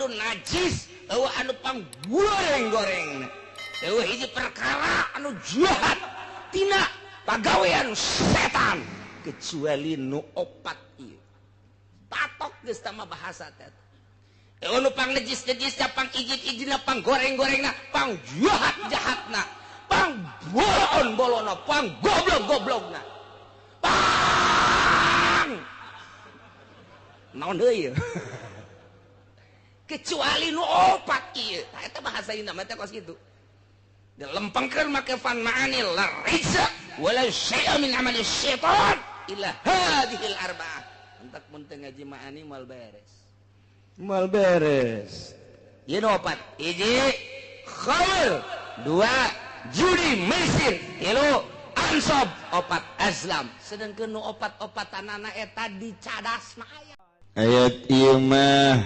anu najis, eueuh anu pang goreng-goreng. Eueuh hiji perkara anu jahat tina pagawean setan kecuali nu opat ieu. Patok geus tama bahasa teh. Eueuh nu pang najis-najisna, pang ijid-ijidna, pang goreng-gorengna, pang jahat-jahatna, pang bolon-bolonna, pang goblok-goblokna. Pang naon deui kecuali nu opat ieu. Tah eta bahasa ieu mah teh kos kitu. Dilempengkeun make fan ma'ani la rijsa wala syai'a min amali syaitan illa hadhil arba'ah. Entak mun teu ngaji ma'ani moal beres. Moal beres. Ieu nu opat. Hiji khamr, dua judi maisir, tilu ansab, opat azlam. Sedengkeun nu opat-opatanana eta dicadasna aya. Ayat ieu mah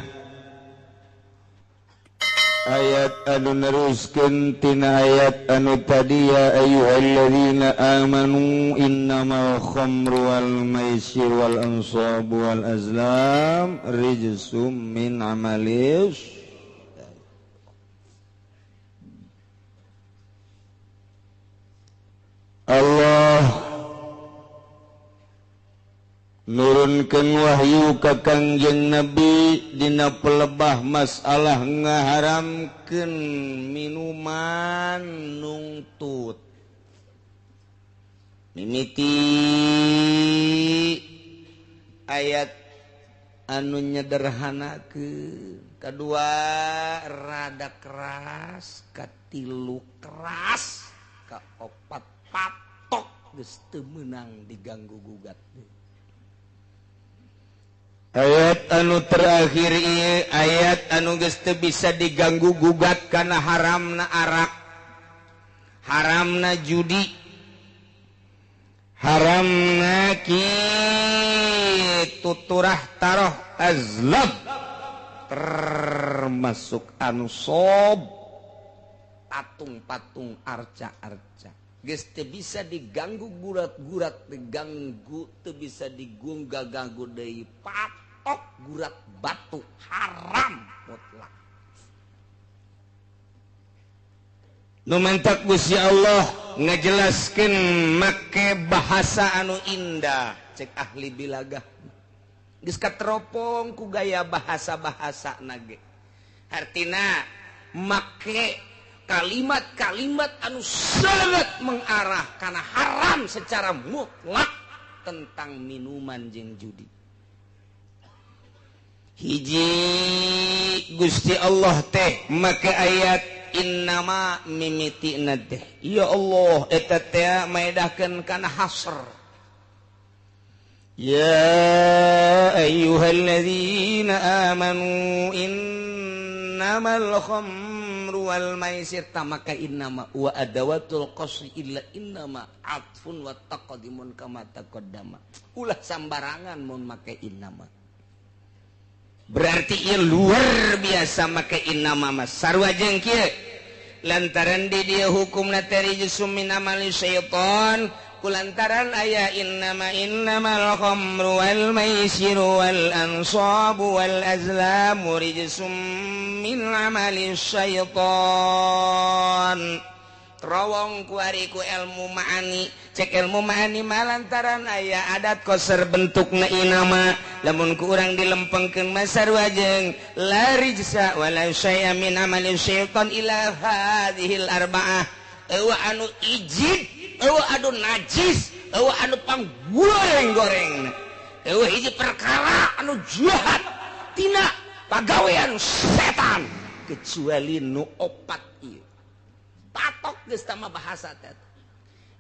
ayat anu neruskeun tina ayat anu tadi ya ayyuhalladzina amanu innamal khamru wal maisir wal ansabu wal azlam rijsum min amalis. Allah nurunkeun wahyu ka Kangjeng Nabi dina pelebah masalah ngaharamkeun minuman nungtut. Mimiti ayat anu nyederhanakeun, kadua rada keras, katilu keras, kaopat patok geus teu meunang diganggu gugat. Ayat anu terakhir ieu ayat anu geus teu bisa diganggu gugat kana haramna arak, haramna judi, haramna kitu turah taroh azlam, termasuk ansob, patung-patung, arca-arca. Geus teu bisa diganggu gurat-gurat, diganggu teu bisa digungga-ganggu deui, patok gurat batu haram mutlak. Nu mantak Gusti Allah ngajelaskeun make bahasa anu indah, cek ahli bilagah. Geus kateropong ku gaya bahasa-bahasa nage. Hartina make kalimat-kalimat anu sangat mengarah karena haram secara mutlak tentang minuman jeung judi. Hiji Gusti Allah teh make ayat innama mimitina teh. Ya Allah eta teh maedahkeun kana hasr. Ya ayyuhalladzina amanu innamal khamru wal maisir, tamaka innama wa adawatul qasri illa innama atfun wa taqdimun kama taqaddama. Ulah sambarangan mun make innama. Berarti ieu luar biasa make innama mah sarua jeung kieu. Lantaran di dieu hukumna teh rijsum min amali syaitan, kulantaran aya innama innamal khamru wal maisiru wal ansabu wal azlamu rijsum min amali syaitan. Terowong ku ari ku ilmu ma'ani, cek ilmu ma'ani malantaran aya adat koser bentukna inama, lamun ku urang dilempengkeun mah sarua jeung la rijsa wala syai'a min amali syaitan ila hadhil arba'ah. Eueuh anu ijid, eueuh anu najis, eueuh anu pang goreng-goreng. Eueuh hiji perkara anu jahat tina pagawean setan kecuali nu opat ieu. Patok geus tama bahasa teh.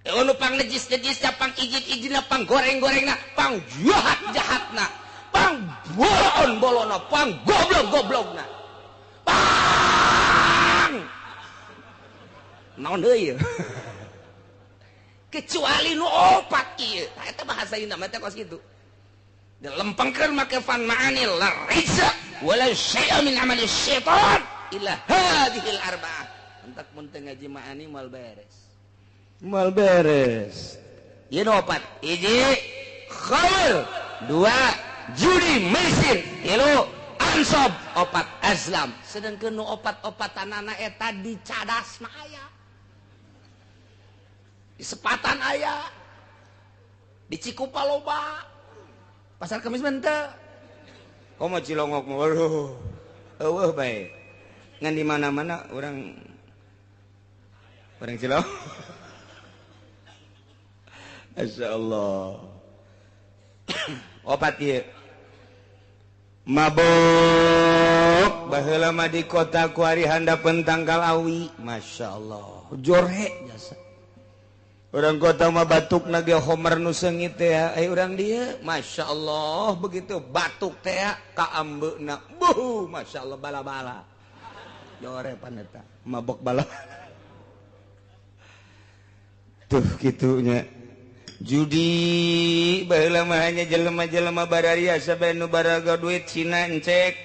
Eueuh nu pang najis-najisna, pang ijid-ijidna, pang goreng-gorengna, pang jahat-jahatna, pang bolon-bolonna, pang goblok-goblokna. Pang naon deui kecuali nu opat ieu. Tah eta bahasa ieu mah teh kos kitu. Dilempengkeun make fan ma'ani la rijsa wala syai'a min amali syaitan illa hadhil arba'ah. Entak mun teu ngaji ma'ani moal beres. Moal beres. Ieu nu opat. Hiji khamr, dua judi maisir, tilu Ansob, opat azlam. Sedangkan nu opat-opatanana eta di cadas mah aya, di sepatan aya, di Cikupa loba, Pasar Kemis mah henteu. Komo Cilongok mah, waduh, eueuh bae. Ngan di mana-mana orang orang Cilongok. Masya Allah. Opat ieu. Mabok baheula mah di kota kuari handapeun tangkal awi. Masya Allah. Jorhe jasa. Orang kota mah batuk ge homer nu seungit teh ya. Urang dieu Masya Allah begitu batuk teh ka ambeuna. Buh, Masya Allah bala-bala. Jore pan eta mabok bala. Tuh kitunya. Judi baheula mah hanya jelema-jelema bararia sabe nu baraga duit Cina encek.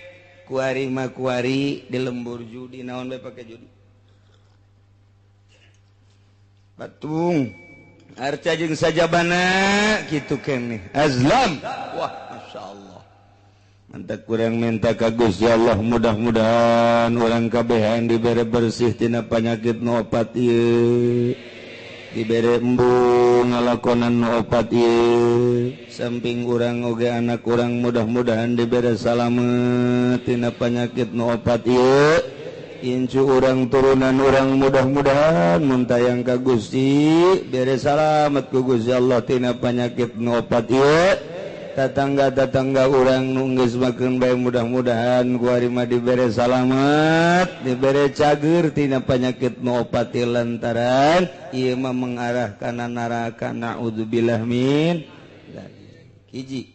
Kuari mah kuari di lembur judi naon bae pake judi. Batung arca jeung sajabana kitu keneh azlam. Wah, Masya Allah. Mantap kurang minta ka Gusti Allah mudah-mudahan urang kabehan dibere bersih tina panyakit nu opat ieu. Dibere embung ngalakonan nu opat ieu. Samping urang oge anak urang mudah-mudahan dibere salamet tina panyakit nu opat ieu. Incu urang turunan urang mudah-mudahan muntayang ka Gusti bere salamet ku Gusti Allah tina panyakit nu opat ieu. Tatangga-tatangga urang nu geus makeun bae mudah-mudahan ku ari mah dibere salamet, dibere cager tina panyakit nu opat ieu lantaran ieu mah mengarah kana neraka. Naudzubillah min dzalik. Hiji.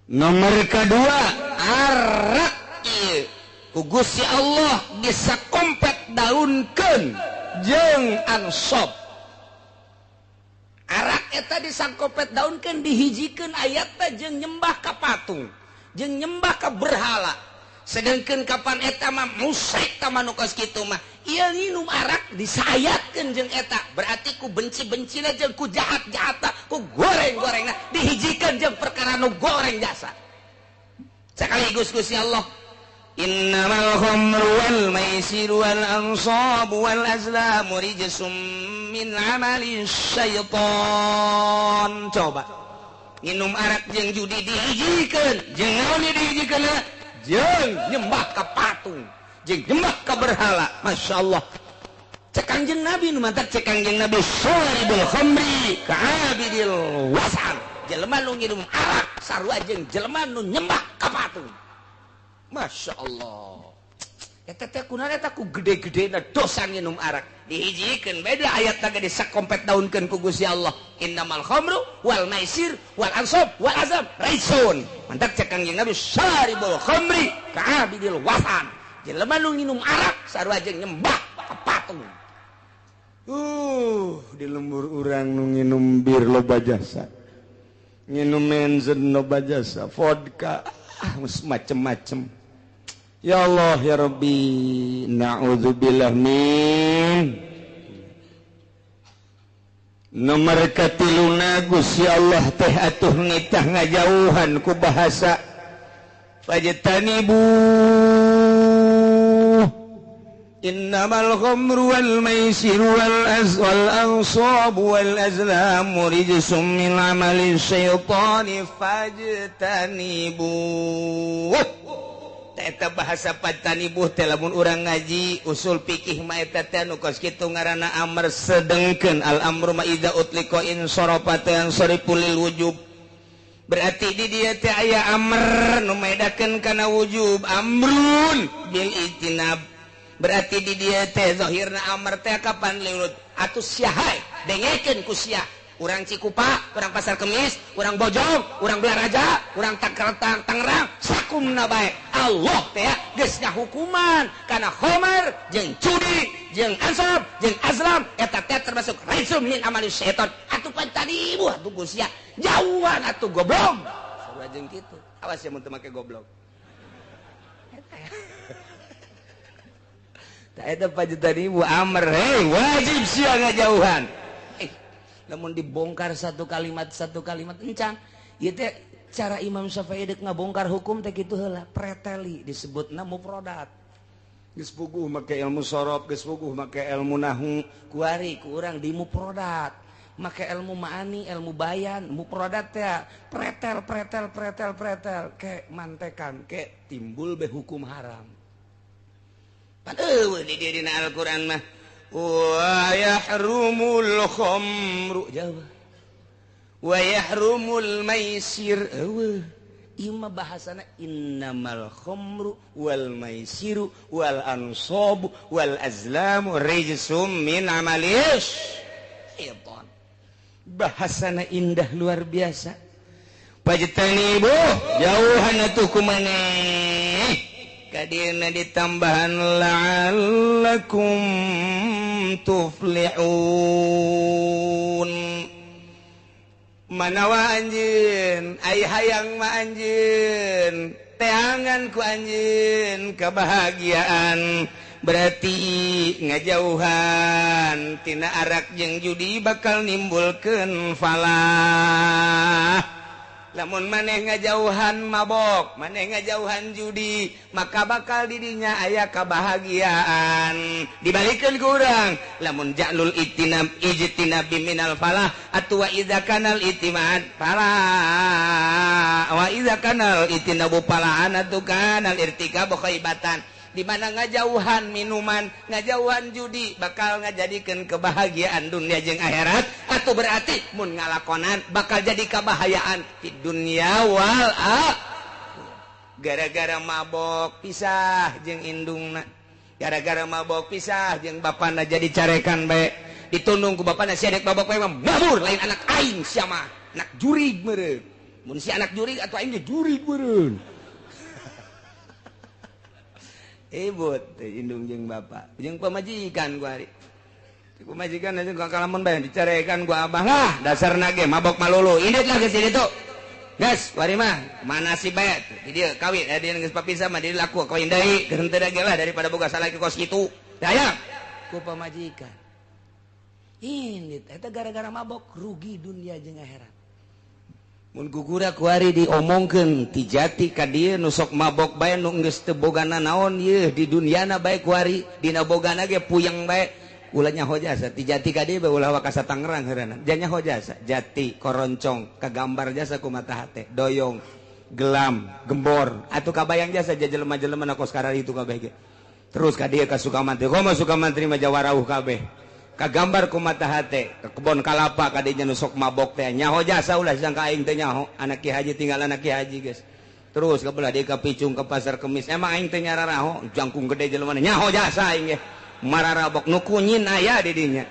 Nomor kedua, arak ieu ku Gusti Allah disakompet daunkeun jeung ansob. Arak eta disangkopet daunkeun dihijikeun ayatna jeung nyembah ka patung, jeung nyembah ka berhala. Sedangkeun kapan eta mah musyrik ta mah nu kos kitu mah. Ieu nginum arak disayatkeun jeung eta, berarti ku benci-bencina jeung ku jahat-jahatna, ku goreng-gorengna dihijikeun jeung perkara nu goreng jasa. Sekaligus Gusti Allah, innamal khamru wal maisiru wal ansabu wal azlamu rijsum min amali syaitan. Coba nginum arak jeung judi dihijikeun, jeung naon dihijikeun? Jeung nyembah ka patung, jeung nyembah ka berhala. Masya Allah. Cek Kangjeng Nabi nu mantak cek Kangjeng Nabi syaribul khamri ka'abidil wasan. Jelema nu nginum arak sarua jeung jelema nu nyembah ka patung. Masya Allah. Eta teh kunaon eta ku gede-gedena dosa nginum arak. Dihijikeun beda ayat teh disakompet daunkeun ku Gusti Allah. Innamal khamru wal maisir wal ansab wal azam raisun. Mantak cek Kangjeng Nabi syaribul khamri ka'abidil wasan. Jelema nu nginum arak sarua jeung nyembah ka patung. Di lembur urang nu nginum bir loba jasa. Nginum menzen loba jasa, vodka, macem-macem. Ya Allah ya Rabbi, na'udzubillah min. Nomor katiluna Gusti Allah teh atuh nitah ngajauhan ku bahasa fajtanibu innamal khamru wal maisiru wal ansabu wal azlamu rijsum min amali syaitani fajtanibu. Eta bahasa fajtanibu teh lamun urang ngaji usul fikih mah eta teh nu kos kitu ngaranna amr sedengkeun al amru ma idza utliqa in sarafa teh sarifu lil wujub. Berarti di dieu teh aya amr nu medakeun kana wujub, amrun bil ijtinab. Berarti di dieu teh zahirna amr teh kapan liurut atuh sia hae dengekeun ku sia. Urang Cikupa, urang Pasar Kemis, urang Bojong, urang Belaraja, urang Tangerang, sakumna bae. Allah teh geus ngahukuman kana khamar jeung judi, jeung ansab, jeung azlam eta teh termasuk rijsum min amali syaitan. Atuh pan tadi ibu atuh Gusti jauhan atuh goblok. Sarua jeung kitu. Awas ya mun teu make goblok. Eta eta pajutan ibu amr, hei wajib sia ngajauhan. Namun dibongkar satu kalimat encan ieu teh Cara Imam Syafi'i deuk ngabongkar hukum teh kitu heula, preteli disebutna mufradat. Geus puguh make ilmu sorof, geus puguh make ilmu nahwu, kuari ku urang di mufradat. Make ilmu ma'ani, ilmu bayan, mufradat teh pretel pretel pretel pretel ke mantekan ke timbul be hukum haram. Pan eueuh di dieu dina Al-Qur'an mah wa yahrumul khamru jauh. Wa yahrumul maisir eueuh ieu mah bahasana innamal khamru wal maisiru wal ansabu wal azlamu rijsum min amalis syaitan. Bahasana indah luar biasa. Pajtanibu jauhan atuh kumaneh kadieuna ditambahan la'allakum tuflihun. Manawa anjeun ai hayang ma anjeun teangan ku anjeun kebahagiaan berarti ngajauhan tina arak jeung judi bakal nimbulkeun falah. Lamun maneh ngajauhan mabok, maneh ngajauhan judi, maka bakal didinya aya kebahagiaan. Dibalikeun ku urang, lamun ja'lul itinab ijtinab minal falah atuwa idza kanal itimad falah wa idza kanal itinabu falahan atu kanal irtikabu khaibatan. Di mana ngajauhan minuman, ngajauhan judi bakal ngajadikeun kebahagiaan dunia jeung akhirat, atau berarti mun ngalakonan bakal jadi kebahayaan di dunia wal akhirah. Gara-gara mabok pisah jeung indungna, gara-gara mabok pisah jeung bapana jadi carekan bae, ditundung ku bapana sia dek mabok bae mah mabur lain anak aing sia mah, anak jurig meureun. Mun si anak jurig atuh aing ge jurig meureun. Ibut indung jeung bapak jeung pamajikan gua hari pamajikan aja gua kalamun bae dicarekan gua abah lah dasarna ge mabok malulu indit lah geus ditu geus wari mah mana si bae di dieu kawin dia geus papisah mah di laku kawin deui geus henteu ge lah daripada boga salaki kos kitu daya ku pamajikan indit eta gara-gara mabok rugi dunia jeung akhirat. Mun gugura kuari diomongkeun ti jati ka dieu nu sok mabok bae nu geus teu bogana naon yeuh di dunyana bae kuari dina bogana ge puyeng bae ulah nyaho jasa ti jati ka dieu bae ulah wakasa Tangerang heureunan ja nyaho jasa jati koroncong kagambar jasa ku mata hate doyong gelam gembor atuh kabayang jasa ja jelema-jelema na kos kararitu kabeh ge terus ka dieu ka Sukamantri komo Sukamantri mah jawarauh kabeh kagambar ku mata hate ke kebon kalapa kadinya nu sok mabok teh nyaho jasa ulah sangka aing teh nyaho anak ki haji tinggal anak ki haji geus terus ke belah deui ka Picung ke pasar Kemis emang aing teh nyararaho jangkung gede jelema nyaho jasa aing ge mararabok nu kunyin aya di dinya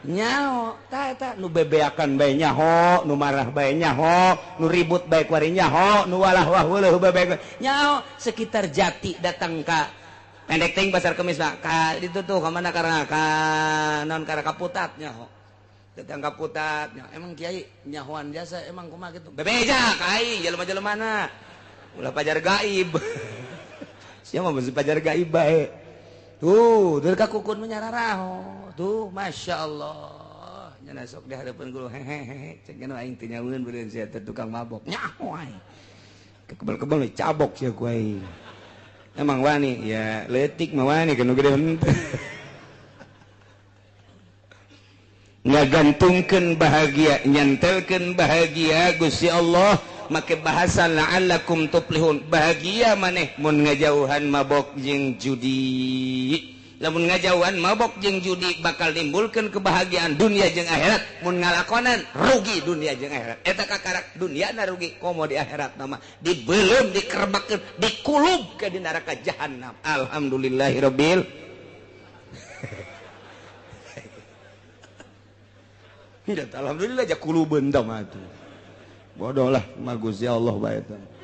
nyaho tah eta nu bebeakan bae nyaho nu marah bae nyaho nu ribut bae kuari nyaho nu walah wah weuleuh bae nyaho sekitar Jati datang ka pendek ting pasar Kemis mah ka ditu tuh ka mana karena ka naon karena kaputat nyaho datang kaputat nyaho emang kiai nyahoan jasa emang kumaha kitu bebeja ka aing jelema-jelemana ulah pajar gaib sia mah beusi pajar gaib bae tuh deul ka kukun mah nyararaho tuh masyaallah nya sok di hareupeun guru hehehe cek anu aing teh nyaweun beureun sia teh tukang mabok nyaho aing kebel-kebel cabok sia ku aing. Emang wani ya letik mah wani kanu gede henteu. Ngagantungkeun bahagia, nyantelkeun bahagia Gusti Allah make bahasa la'allakum tuflihun. Bahagia maneh mun ngajauhan mabok jeung judi. Lamun ngajauhan mabok jeung judi bakal nimbulkeun kebahagiaan dunia jeung akhirat. Mun ngalakonan rugi dunia jeung akhirat. Eta kakarak dunyana rugi komo di akhirat mah dibeuleum dikerebakeun dikulub ke di neraka jahanam. Alhamdulillahirabbil alhamdulillah ja kulubeun tah mah atuh. Bodoh lah mah Gusti Allah bae tah.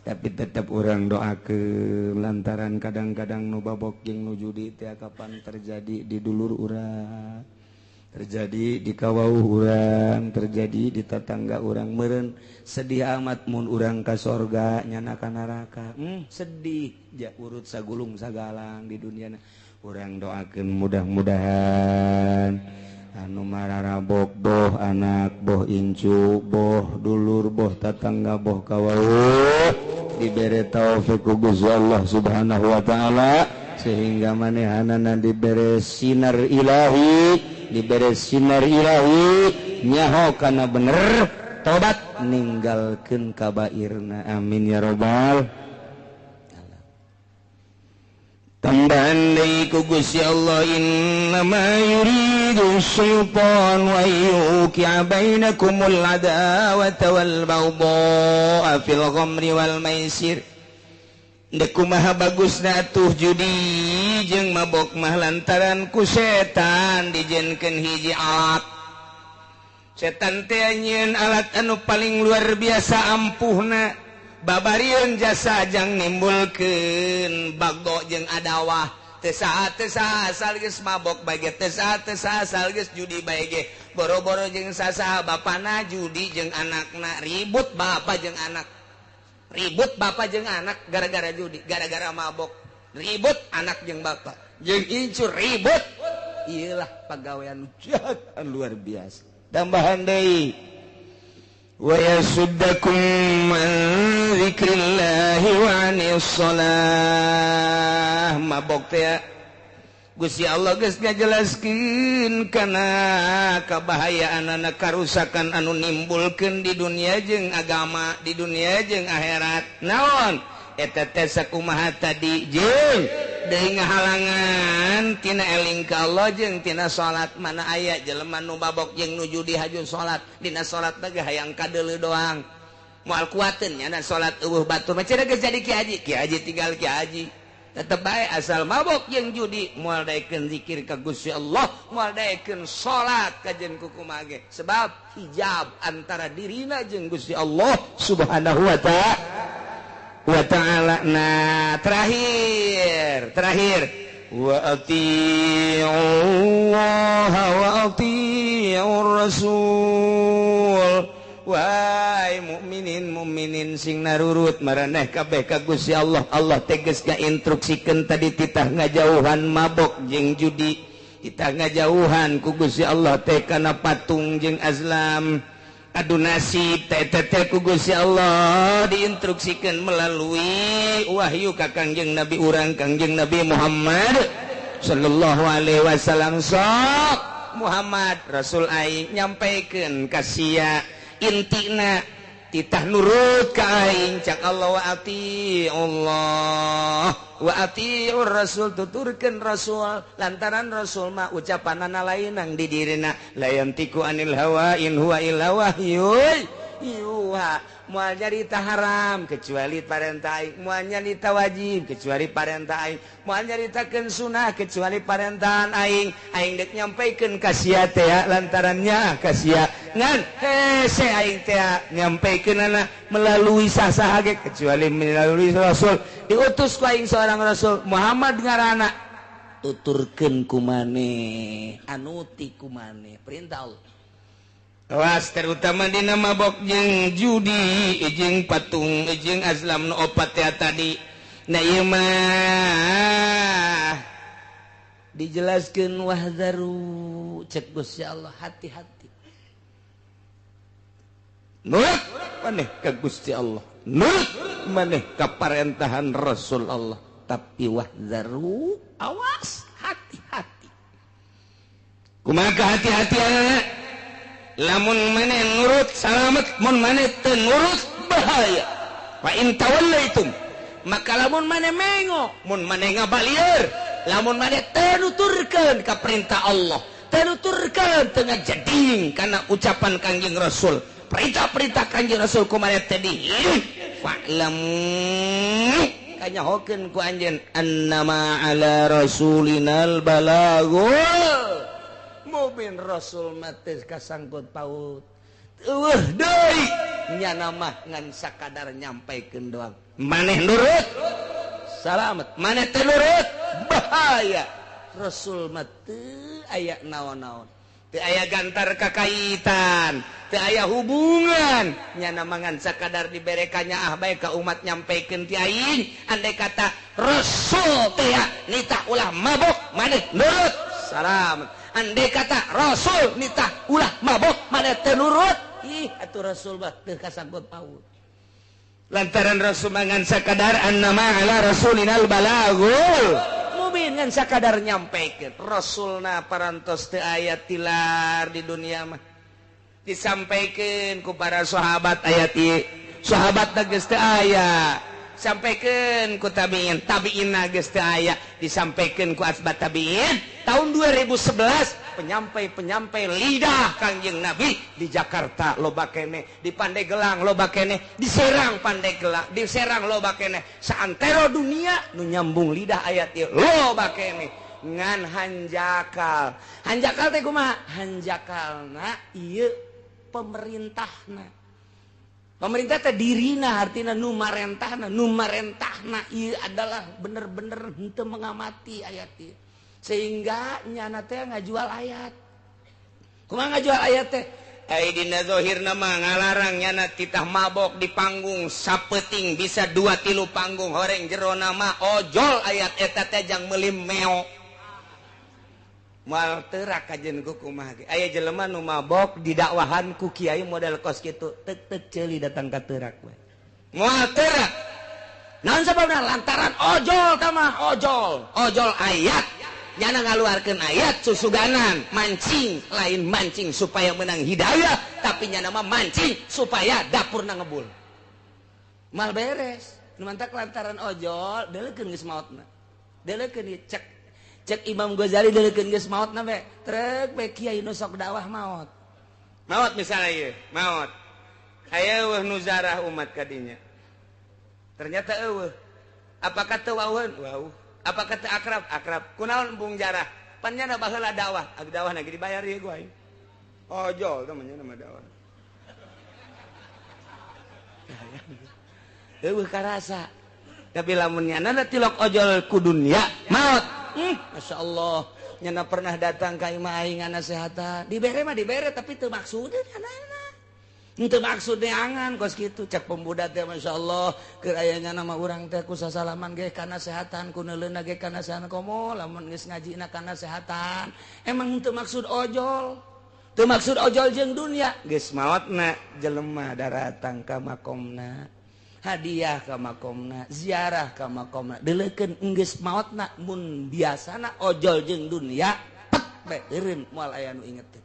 Tapi tetap orang doakeun lantaran kadang-kadang nu babok jeung nu judi teh kapan terjadi di dulur urang, terjadi di kawauh urang, terjadi di tetangga urang meureun sedih amat mun urang ka sorga nyana ka neraka. Sedih ja urut sagulung sagalang di dunia. Urang doakeun mudah-mudahan anu mararabok doh Boh anak, boh incu, boh dulur, boh tatangga, boh kawauh dibere taufik ku Gusti Allah Subhanahu wa taala sehingga manehanana dibere sinar ilahi, dibere sinar ilahi nyaho kana bener tobat ninggalkeun kabairna. Amin ya robbal. Tambahan deui ku Gusti Allah, innama yuridu syaitan wa yuqi'a bainakumul adawata wal baghdha'a fil khamri wal maisir. Deuk kumaha bagusna atuh judi jeung mabok mah lantaran ku setan dijenkeun hiji alat. Setan teh nyieun alat anu paling luar biasa ampuhna. Babarieun jasa jang nimbulkeun bagdo jeung adawah. Teu saha asal geus mabok bae ge, teu saha asal geus judi bae ge. Boro-boro jeung sasaha bapana judi jeung anakna, ribut bapa jeung anak. Ribut bapa jeung anak gara-gara judi, gara-gara mabok. Ribut anak jeung bapa, jeung incu ribut. Iyalah pagawean jahat luar biasa. Tambahan deui wa yasuddakum an dzikrillahi wa anis shalah. Mabok teh Gusti Allah geus ngajelaskeun kana kabahayaanana karusakan anu nimbulkeun di dunia jeung agama, di dunia jeung akhirat. Naon eta teh sakumaha tadi jeung deui ngahalangan tina eling ka Allah jeung tina salat. Mana aya jelema nu mabok jeung nu judi haju salat, dina salat teh hayang kadeuleu doang, moal kuateun nya salat eueuh batur mah cenah geus jadi ki haji, ki haji tinggal ki haji. Tetep bae asal mabok jeung judi moal daekeun zikir ka Gusti Allah, moal daekeun salat kajen kukumaha ge, sebab hijab antara dirina jeung Gusti Allah Subhanahu wa ta'ala. Nah, terakhir wa atiiullaha wa atiiur rasul. Wahai mukminin mukminin sing narurut maraneh kabeh ka Gusti Allah. Allah tegas ngainstruksikeun tadi titah ngajauhan mabok jeung judi, titah ngajauhan ku Gusti Allah teh kana patung jeung azlam. Adu nasib teh teh ku Gusti Allah diinstruksikeun melalui wahyu ka Kangjeng Nabi urang Kangjeng Nabi Muhammad sallallahu alaihi wasallam. Sok Muhammad Rasul aing nyampaikeun ka sia intina titah nurut ka aing cak Allah wa ati Allah wa atiur rasul, tuturkeun rasul lantaran rasul mah ucapanana lainang di dirina la yantiku anil hawa in huwa illa wahyun yuha. Moal nyarita haram kecuali parentah aing, moal nyarita wajib kecuali parentah aing, moal nyaritakeun sunah kecuali parentahan aing. Aing dek nyampaikeun ka sia teh lantarannya ka sia ngan hese aing teh nyampaikeunana melalui sasaha ge kecuali melalui rasul. Diutus ku aing seorang rasul Muhammad ngaranna, tuturkeun ku maneh, anuti ku maneh perintah Allah. Awas terutama dina mabok jeung judi jeung patung jeung azlam nu opat teh tadi. Nah ieu mah dijelaskeun wahzaru cek Gusti Allah, hati-hati. Nurut maneh ka Gusti Allah, nurut maneh ka parentahan Rasul Allah, tapi wahzaru awas hati-hati. Kumaha hati-hatianana? Lamun maneh nurut salamet, mun maneh teu nurut bahaya. Fa in tawallaitum, maka lamun maneh mengo, mun maneh ngabalieur, lamun maneh teu nuturkeun ka perintah Allah, teu nuturkeun teu ngajeding kana ucapan Kangjeng Rasul, perintah-perintah Kangjeng Rasul ku maneh teh dihirup, fa'lam kanyahokeun ku anjeun annama ala rasulinal balagul mubin. Rasul mati kasangkut paut eueuh deui nyana mah ngan sakadar nyampaikeun doang. Maneh nurut salamet, maneh teu nurut bahaya. Rasul mah teu aya naon-naon, teu aya gantar kakaitan, teu aya hubungan, nyana mah ngan sakadar diberekannya ah bae ka umat nyampaikeun ti aing. Andai kata Rasul teh nitah ulah mabok, maneh nurut salamet. Andai kata Rasul nitah ulah mabok, maneh teu nurut ih atuh Rasul mah teu kasangkut paut lantaran Rasul ngan sakadar annama ala rasulinal balagul mubin ngan sakadar nyampaikan Rasulna parantos teu aya tilar di dunia mah disampaikan ku para sahabat ayat ieu sahabat geus teu aya sampaikan ku tabiin tabiin geus teu aya disampaikan ku asbat tabiin tahun 2011 penyampai-penyampai lidah Kangjeng Nabi di Jakarta loba keneh di Pandeglang loba keneh di Serang Pandeglang di Serang loba keneh saantero dunia nu nyambung lidah ayat ieu loba keneh ngan hanjakal hanjakal teh kumaha hanjakalna ieu pemerintahna pemerintah teh dirina artina nu marentahna ieu adalah bener-bener henteu mengamati ayat ieu sehingga nyana teh ngajual ayat kumaha ngajual ayat teh ai dina zahirna mah ngalarang nyana titah mabok di panggung sapeting bisa 2-3 panggung horeng jerona mah ojol ayat eta teh jang meuli meo moal teurak kajeun ku kumaha ge aya jelema nu mabok didakwahan ku kiai model kos kitu tek-tek ceuli datang ka teurak we moal teurak naon sababna lantaran ojol tah mah ojol ojol ayat nyana ngaluarkeun ayat susuganan mancing lain mancing supaya menang hidayah tapi nyana mah mancing supaya dapurna ngebul mal beres nu mantak lantaran ojol deulekeun geus maotna deulekeun cek cek Imam Ghazali deulekeun geus maotna be trek be kiai nu sok dakwah maot maot misalnya ieu maot aya eueuh nu zarah umat kadinya ternyata eueuh apakah teu wauheun wauh apa kata akrab akrab kunaon embung jarah pan nyana baheula dakwah ag dakwah na ge dibayar ieu gua aing ojol teh mah nyana mah dakwah eueuh karasa tapi lamun nyana tilok ojol ku dunia maot masyaallah nyana pernah datang ka imah aing ngasehatan dibere mah dibere tapi teu maksudna nyana henteu maksud neangan kos kitu cek pemuda teh masyaallah keur aya nyana mah urang teh ku sasalaman ge kana sehatan ku neuleuna ge kana sehatan komo lamun geus ngajina kana sehatan emang henteu maksud ojol teu maksud ojol jeung dunia geus maotna jelema daratang ka makomna hadiah ka makomna ziarah ka makomna deulekeun geus maotna mun biasana ojol jeung dunia pek bae eureun moal aya nu inget.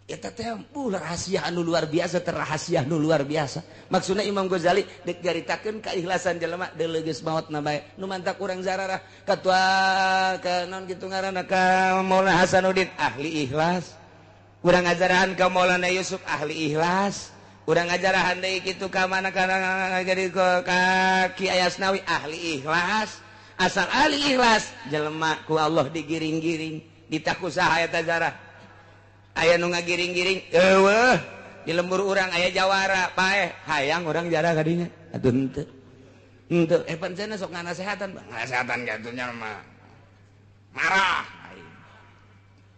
Eta teh rahasia anu luar biasa terrahasia anu luar biasa maksudna Imam Ghazali deuk nyaritakeun keikhlasan jelema deuleu geus maotna bae nu mantak urang zararah katua ka naon kitu ngaranna ka Maulana Hasanuddin ahli ikhlas urang ngajarahan ka Maulana Yusuf ahli ikhlas urang ngajarahan deui kitu ka mana kana jadi ka Ki Ayasnawi ahli ikhlas asal ahli ikhlas jelema ku Allah digiring-giring ditaku saha eta zarah aya nu ngagiring-giring eueuh di lembur urang aya jawara paeh hayang urang jarah kadinya atuh henteu henteu pancen sok nganasehatan ngasehatan kitu nya mah marah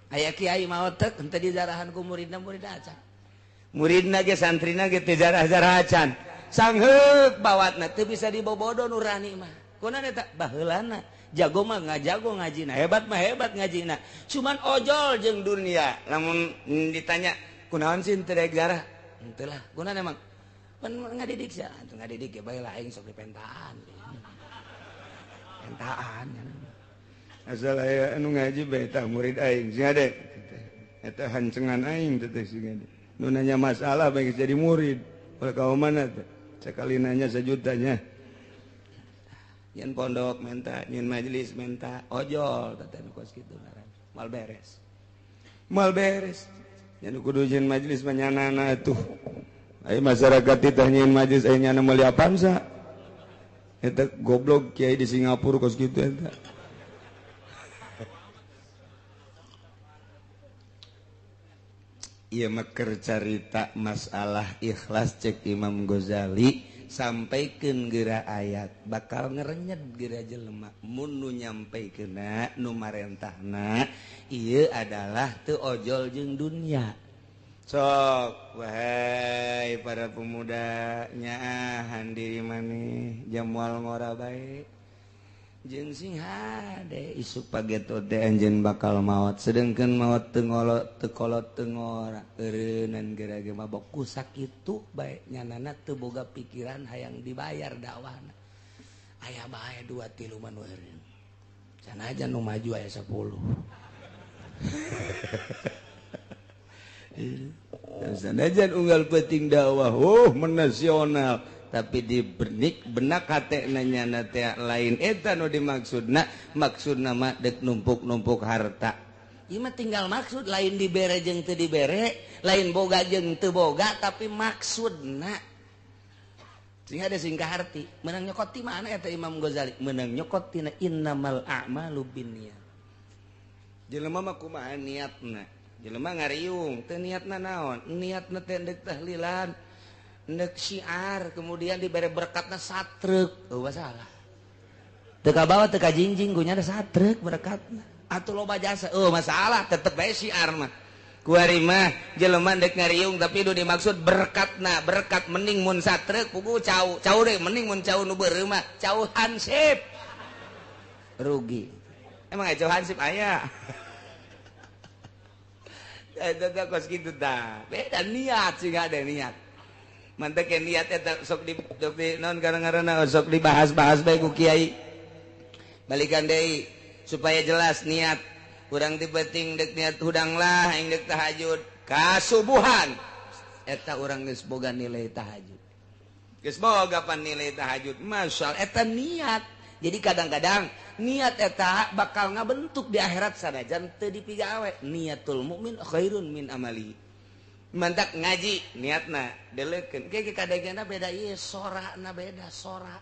aya kiai maot teh henteu dijarahan ku muridna muridna acan muridna ge santrina ge teu jarah-jarah acan sangheuk bawatna teu bisa dibobodo nurani mah kunaon eta baheulana jago mah ngajago ngajina hebat mah hebat ngajina cuman ojol jeung dunia lamun ditanya kunaon sih teu daek jarah henteu lah kunaon emang pan ngadidik sia atuh ngadidik ge bae lah aing sok dipentaan pentaan asal aya anu ngaji bae tah murid aing sing ade eta hancengan aing teh sing ade nu nanya masalah bae jadi murid ulah ka mana teh sakali nanya sejutanya nyen pondok menta nyen majelis menta ojol teh nu kos kitu ngaran moal beres moal beres nya nu kudu nyen majelis mah nyanana atuh aya masyarakat teh nyen majelis aya nyana meuli Avanza eta goblok kiai di Singapura kos kitu eta ieu mah keur carita masalah ikhlas cek Imam Ghazali sampaikeun geura ayat bakal ngerenyet geura jelema mun nu nyampaikeunna nu marentahna ieu adalah teu ojol jeung dunia sok wahai para pemuda nyaahan diri maneh jamual ngora bae Jeung sing hade isuk pageto teh anjeun bakal maot sedengkeun maot teu ngolot teu kolot teu ngora eureunnan geura ge mabok ku sakitu bae nyanana teu boga pikiran hayang dibayar dakwahna. Aya bae 2 3 mah nu eureun. Sanajan nu maju aya 10. Sanajan unggal penting dakwah oh menasional tapi di benik benak hate nanya teh lain eta nu dimaksudna maksudna mah dek numpuk-numpuk harta. Ieu mah tinggal maksud lain dibere jeung teu dibere, lain boga jeung teu boga tapi maksudna. Sing ada sing kaharti, meunang nyokot ti mana eta Imam Ghazali? Meunang nyokot tina innamal a'malu binniyat. Jelema mah kumaha niatna? Jelema ngariung teu niatna naon? Niatna teh deuk tahlilan, ndek syiar kemudian diberi berkatna satrek oh masalah teu kabawa teu kajingjing gunya ada satrek berkatna atuh loba jasa oh masalah tetep bae syiar mah kuari mah jelema ndek ngariung tapi nu dimaksud berkatna berkat mending mun satrek pugu cau cau deui mending mun cau nu beureum mah cau hansip rugi emang aya cau hansip aya eta teh kos kitu tah beda niat sih ada niat mantek niat eta sok di non karena sok dibahas-bahas bae ku kiai balikan deui supaya jelas niat urang ti penting dek niat hudang lah aing dek tahajud kasubuhan eta urang geus boga nilai tahajud geus boga pan nilai tahajud masyaallah eta niat. Jadi kadang-kadang niat eta bakal ngabentuk di akhirat sanajan teu dipigawe. Niatul mukmin khairun min amali. Mantak ngaji niatna deleukeun ke kadegena beda ieu sorana beda sora.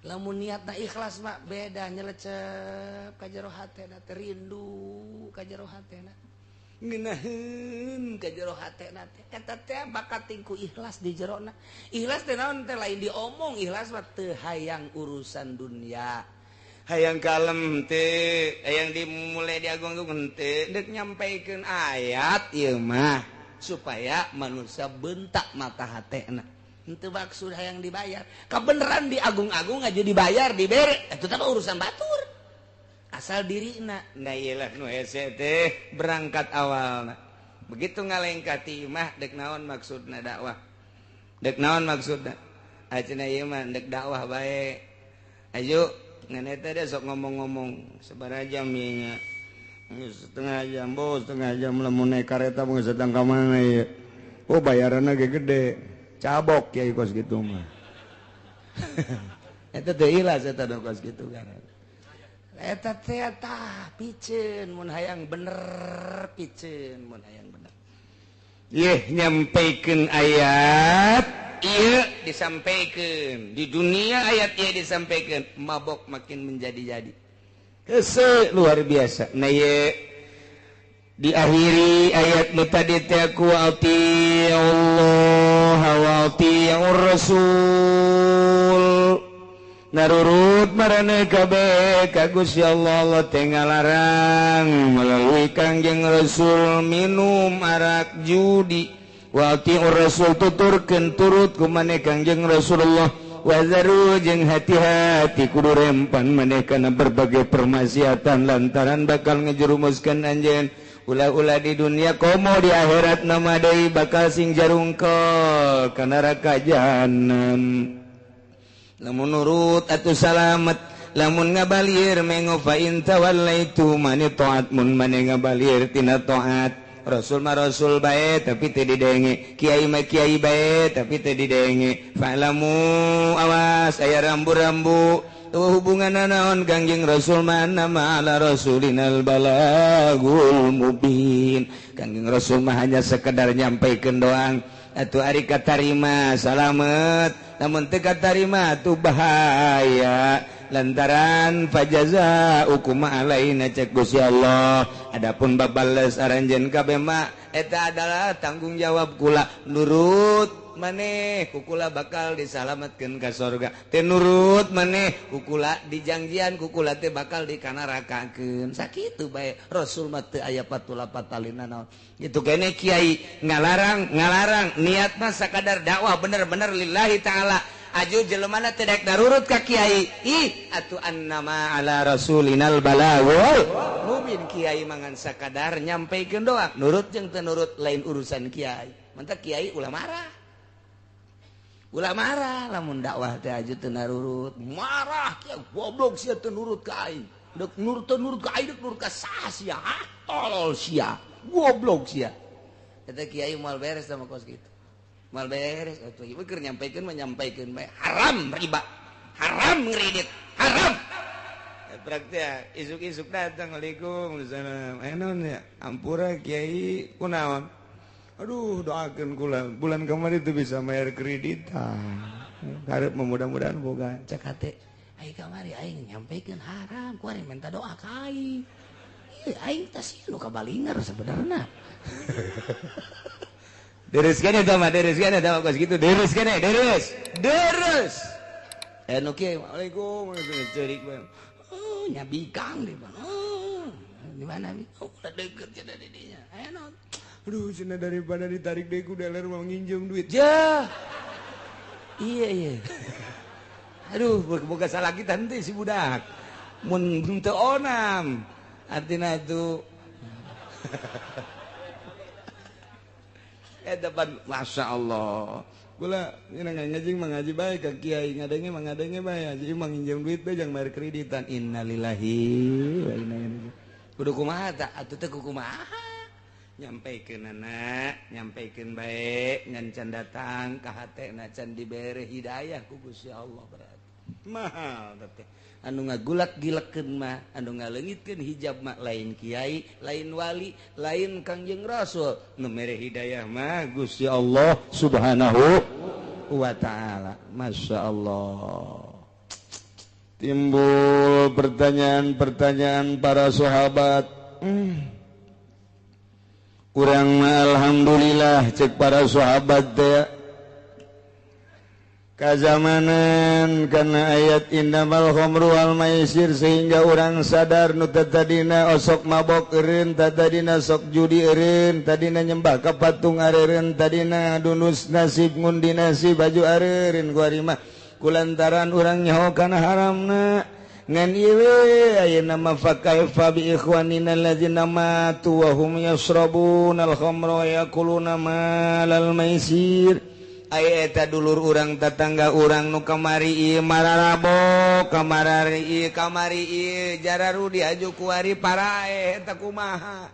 Lamun niatna ikhlas mah beda nyelecep ka jero hatena teh rindu ka jero hatena. Ngeunaheun ka jero hatena teh eta teh bakat tingku ikhlas di jerona. Ikhlas teh naon teh lain diomong ikhlas mah teu hayang urusan dunia. Hayang kalem teh hayang dimulai diagung-agung teh deuk nyampaikeun ayat ieu mah supaya manusia bentak mata hatena. Henteu maksud hayang dibayar. Kabeneran diagung-agung aja dibayar dibere eta teh urusan batur. Asal dirina. Nah iyalah nu hese teh berangkat awalna. Begitu ngalengkah ti imah dek naon maksudna dakwah. Dek naon maksudna? Acenah ieu mah dek dakwah bae. Ayo ngan eta teh sok ngomong-ngomong sabaraha jam ieu nya. Setengah jam, bos, setengah jam lamun naik kareta mah geus datang ka mana ieu. Oh bayaranna ge gede. Cabok kiai kos kitu mah. Eta teh ikhlas eta kos kitu kan. Eta teh tah piceun mun hayang bener piceun mun hayang bener. Yeh nyampaikeun ayat ieu disampaikeun di dunia ayat ieu disampaikeun mabok makin menjadi-jadi. Hese luar biasa. Nah ieu diakhiri ayat nu tadi teh ku Allah wa atiur rasul. Narurut marane kabeh ka Gusti Allah Allah teh ngalarang melalui Kangjeng Rasul minum arak judi wa atiur rasul tuturkeun turut ku maneh Kangjeng Rasulullah wazaru jeung hati-hati kudu rempan maneh kana berbagai permaksiatan lantaran bakal ngejerumuskeun anjeun ulah-ulah di dunia komo di akhirat nama deui bakal sing jarungkol ka neraka jahanam. Lamun nurut atuh salamet, lamun ngabalir mengo fa in tawallaitu mani taat mun mane ngabalir tina taat. Rasul mah rasul bae tapi teu didenge, kiai mah kiai bae tapi teu didenge. Fa'lamu awas aya rambu-rambu tuh hubunganna naon Kangjeng Rasul mah nama ala rasulinal balagul mubin. Kangjeng Rasul mah hanya sekedar nyampaikeun doang. Atuh ari katarima salamet, namun teu katarima tuh bahaya lantaran fajaza ukuma alaina cek Gusti Allah. Adapun babales aranjeun kabeh mah eta adalah tanggung jawab kula. Nurut maneh kukula bakal disalametkeun ka sorga, teu nurut maneh kukula dijangjian kukula teh bakal dikanarakakeun. Sakitu bae Rasul mah teu aya patula patalina naon. Gitu kene kiai ngalarang ngalarang niat mah sakadar dakwah bener-bener lillahi taala. Aju jelemana teu daek darurut ka kiai. Ih, atuh annama ala rasulinal balagul mubin. Kiai mangan sakadar nyampaikan doa. Nurut jeung teu nurut lain urusan kiai. Mantap kiai ulah marah. Ulah marah lamun dakwah teh aju teu narurut. Marah kiai goblok sia teu nurut ka aing. Dek nurut teu nurut ka aing, dek nurut ka saha sia? Ah, tolol sia. Goblok sia. Eta kiai moal beres sama kos kitu. Moal beres atuh ieu keur nyampaikeun mah nyampaikeun bae. Haram riba. Haram ngredit. Haram. Praktek isuk-isuk datang, waalaikumsalam. Eh naon ya? Ampura kiai kunaon? Aduh, doakeun kula bulan kemarin itu bisa bayar kreditan. Hareup mudah-mudahan boga. Cek hate. Ai kamari aing nyampaikeun haram, ku ari minta doa ka aing. Ieu aing teh sieun nu kabalingar sebenarna. Deres kene tah mah, deres kene tah kos kitu, deres kene, deres. Deres. Eh nu kieu, waalaikum, ceurik bae. Oh, nya bikang di mana? Oh, di mana? Oh, udah deket cenah di dinya. Aya naon? Aduh, cenah daripada ditarik deui ku dealer mau nginjem duit. Jah. Iya, iya. Aduh, boga salah kita henteu si budak. Mun teu onam. Artina itu depan Masya Allah. Gula ngaji mengaji bae ka kiai, ngadenge mengadenge bae, haji mah nginjem duit bae jang bayar kreditan. Innalillahi wa inna ilaihi raji'un. Kudu kumaha tah? Atuh teh kumaha? Nyampaikeun anak, nyampaikeun bae ngan can datang ka hatena can dibere hidayah ku Gusti Allah berarti. Mahal teh. Anu ngagulak gilekeun mah, anu ngaleungitkeun hijab mah lain kiai, lain wali, lain Kangjeng Rasul. Nu mere hidayah mah Gusti Allah Subhanahu wa taala. Masya Allah. Timbul pertanyaan-pertanyaan para sahabat. Kurang alhamdulillah cek para sahabat teh. Kazamanan karena ayat innamal khamru wal maisir sehingga orang sadar nu tadina osok mabok eureun, tadina sok judi eureun, tadina nyembah ka patung areureun, tadina dunus nasib ngundi nasib baju areureun ku ari mah kulantaran urang nyaho kana haramna. Ngan ieu we ayeuna mah fa kaifa bi ikhwanina allazina matu wa hum yashrabuna al khamra wa yakuluna malal maisir. Aya eta dulur urang tetangga urang nu kamari ieu mararabo, kamarari ieu kamari ieu jararudi aju kuari parae eta kumaha.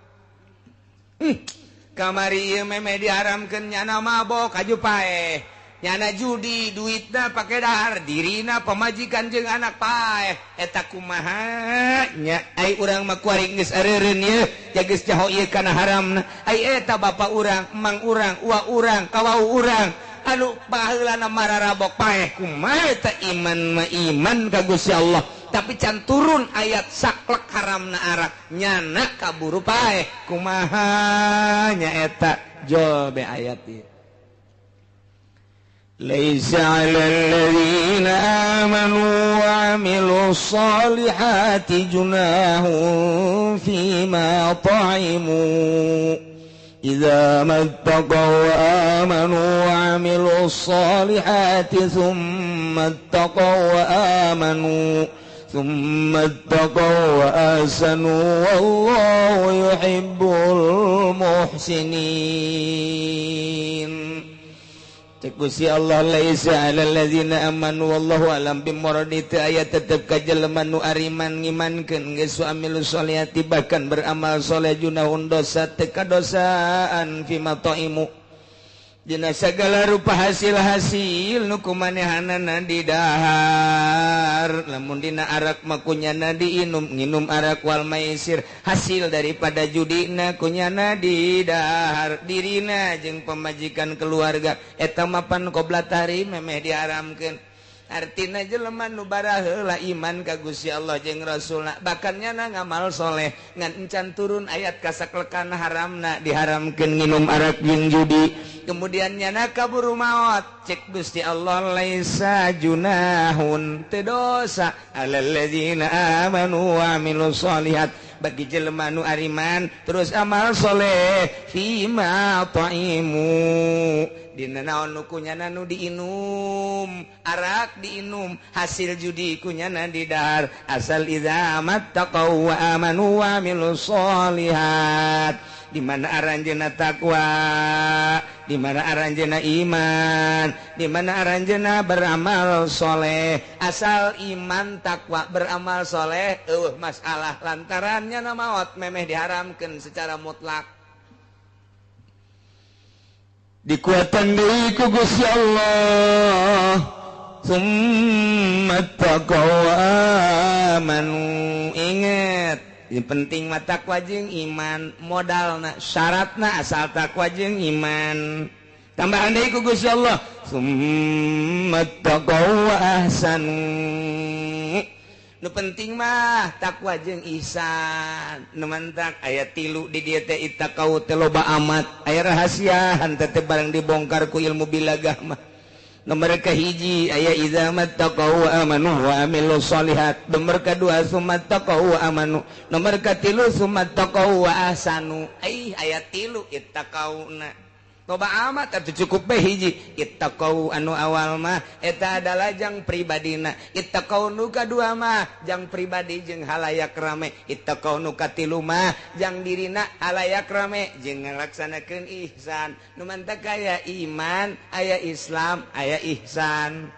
Kamari ieu meme diharamkeun nyana mabok aju paeh. Nyana judi duitna pake dahar dirina pamajikan jeung anak paeh eta kumaha nya. Ai urang mah kuari geus areureun ieu ja geus caho ieu kana haramna. Ai eta bapa urang, emang urang, uwa urang, kawau urang anu baheulana mararabok paeh kumaha eta iman mah iman ka Gusti Allah tapi can turun ayat saklek haramna arak nyana kaburu paeh kumaha nya eta jol be ayat ieu. Laisa 'alal ladzina amanu wa 'amilus solihati junahun fima ta'imu idza mattaqaw wa amanu wa 'amilus solihati thumma ittaqaw wa amanu thumma ittaqaw wa ahsanu wallahu yuhibbul muhsinin. Cek Gusti Allah laisa 'alal ladzina amanu wallahu alam bimuradi teu aya tetep ka jelema nu ariman ngimankeun geus amilu sholihati bahkan beramal soleh junahun dosa teu kadosaan fima taimu dina sagala rupa hasil-hasil nu kumanehanana didahar. Lamun dina arak mah kunyana diinum, nginum arak wal maisir hasil daripada judina kunyana didahar dirina jeung pamajikan keluarga eta mapan qobla tahrim memeh diharamkeun. Artina jelema nu baraheula iman ka Gusti Allah jeung Rasulna bahkan nyana ngamal soleh ngan encan turun ayat kasaklekan haramna diharamkeun nginum arak jeung judi kemudian nyana kaburu maot cek Gusti Allah laisa junahun teu dosa alal ladzina amanu wa amilus solihat bagi jelema nu ariman terus amal soleh fima ta'imu Dina naon nu kunyana nu diinum, arak diinum, hasil judi kunyana didahar. Asal idza mattaqau wa amanu wa amilus sholihat. Di mana aranjeunna takwa, di mana aranjeunna iman, di mana aranjeunna beramal soleh. Asal iman, takwa, beramal soleh, eueuh masalah lantarannya na maot memeh diharamkeun secara mutlak. Dikuatan deui ku Gusti Allah. Summa taqaw amanu. Inget, yang penting mah takwa jeung iman, modalna, syaratna asal takwa jeung iman. Tambahan deui ku Gusti Allah, summa taqaw wa ahsanu. Nu penting mah takwa jeung ihsan. Nu mantak aya tilu di dieu teh ittaqau teh loba amat. Aya rahasia henteu teh barang dibongkar ku ilmu bilagah mah. Nomor kahiji aya idza mattaqau wa amanu wa amilus sholihat. Nomor kadua summa taqau wa amanu. Nomor katilu summa taqau wa ahsanu. Ai aya tilu ittaqauna. Loba amat atuh cukup bae hiji. Ittaqau anu awal mah eta adalah jang pribadina. Ittaqau nu kadua mah jang pribadi jeung halayak rame. Ittaqau nu katilu mah jang dirina halayak rame jeung ngalaksanakeun ihsan. Nu mantak aya iman, aya Islam, aya ihsan,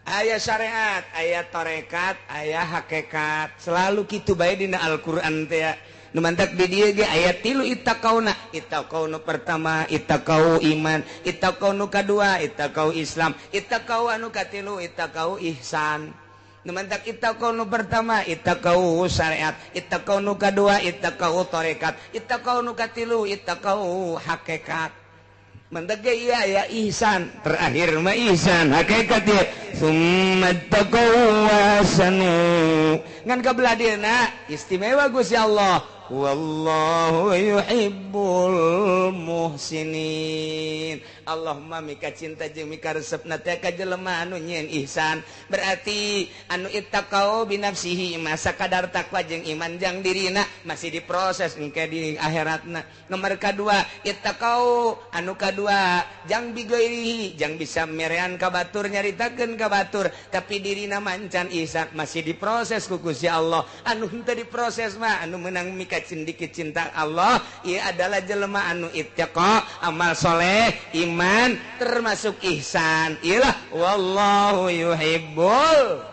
aya syariat, aya tarekat, aya hakikat. Selalu kitu bae dina Al-Qur'an teh. Nu mantak di dieu ge aya tilu ittaqauna. Ittaqau nu pertama ittaqau iman, ittaqau nu kadua ittaqau Islam, ittaqau anu katilu ittaqau ihsan. Nu mantak ittaqau nu pertama ittaqau syariat, ittaqau nu kadua ittaqau tarekat, ittaqau nu katilu ittaqau hakikat. Mantak ge ieu aya ihsan, terakhir mah ihsan hakikat ieu. Summa taqau wa ahsanu. Ngan kabelah dieuna istimewa Gusti Allah. Wallahu yuhibbul muhsinin. Allahumma mika cinta jeung mika resepna teh ka jelema anu nyieun ihsan. Berarti anu ittaqau binafsihi mah sakadar takwa jeung iman jang dirina masih diproses engke di akhiratna. Nomor kadua ittaqau anu kadua jang bigoirihi, jang bisa merean ka batur nyaritakeun ka batur tapi dirina mancan ihsan masih diproses ku Gusti Allah. Anu henteu diproses mah anu meunang mika cindiki cinta Allah ieu adalah jelema anu ittaqa, amal soleh, iman termasuk ihsan. Iyalah wallahu yuhibbul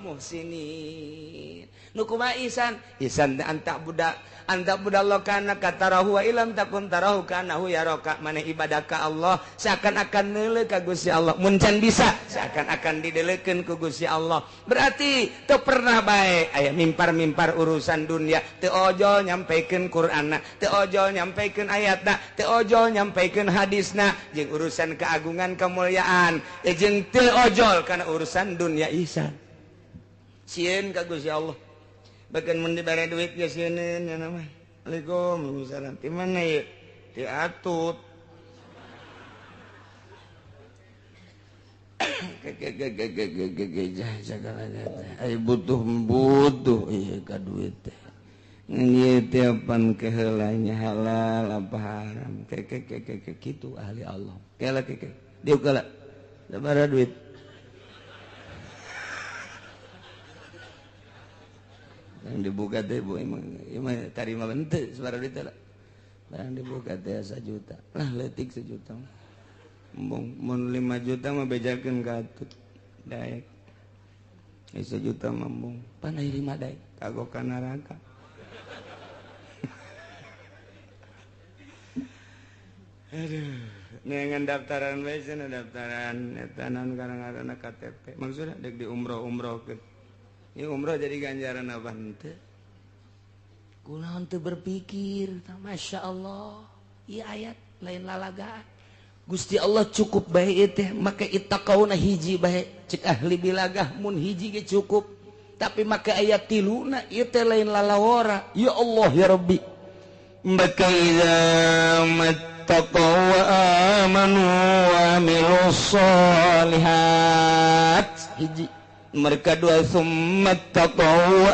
muhsinin. Nu kumaha ihsan? Ihsan anta budak anta budallah kana katarahu wa ilam takun tarahu kanahu yaraka. Maneh ibadah ka Allah seakan-akan neuleuh ka Gusti Allah. Mun can bisa seakan-akan dideulekeun ku Gusti Allah. Berarti teu pernah bae aya mimpar-mimpar urusan dunia, teu ojol nyampikeun Qur'anna, teu ojol nyampikeun ayatna, teu ojol nyampikeun hadisna jeung urusan keagungan kemuliaan, jeung teu ojol kana urusan dunia ihsan. Sieun ka Gusti Allah. Bahkan mun dibere duit ge sieun nya mah. Waalaikumsalam. Ti mana ieu? Ti Atut. Ai butuh ieu ka duit teh. Ngan ieu teh pan keheulanya halal apa haram. Ke kitu ahli Allah. Kela ke. Dieu kela. Sabaraha duit? Yang dibuka teh bu emang emang tarima bente sabaraha duit lah. Barang dibuka teh 1 juta lah, leutik 1 juta. Embung mun 5 juta mah bejakeun ka Atut daek. 1 juta mah embung pan aya 5 daek kagok ka neraka. Aduh, neangan daftaran bae cenah daftaran eta naon ngaranna KTP. Maksudna deuk di umroh-umrohkeun. Ini umroh jadi ganjaran apa henteu? Kunaon teu berpikir, Masya Allah, ieu ayat lain lalagaan. Gusti Allah cukup bae ieu teh, make ittaqauna hiji bae. Cek ahli bilagah mun hiji ge cukup. Tapi make ayat tiluna ieu teh lain lalawara. Ya Allah ya Rabbi. Maka idza mattaqaw wa amanu wa amilus sholihat. Hiji. Mereka dua summa taqaw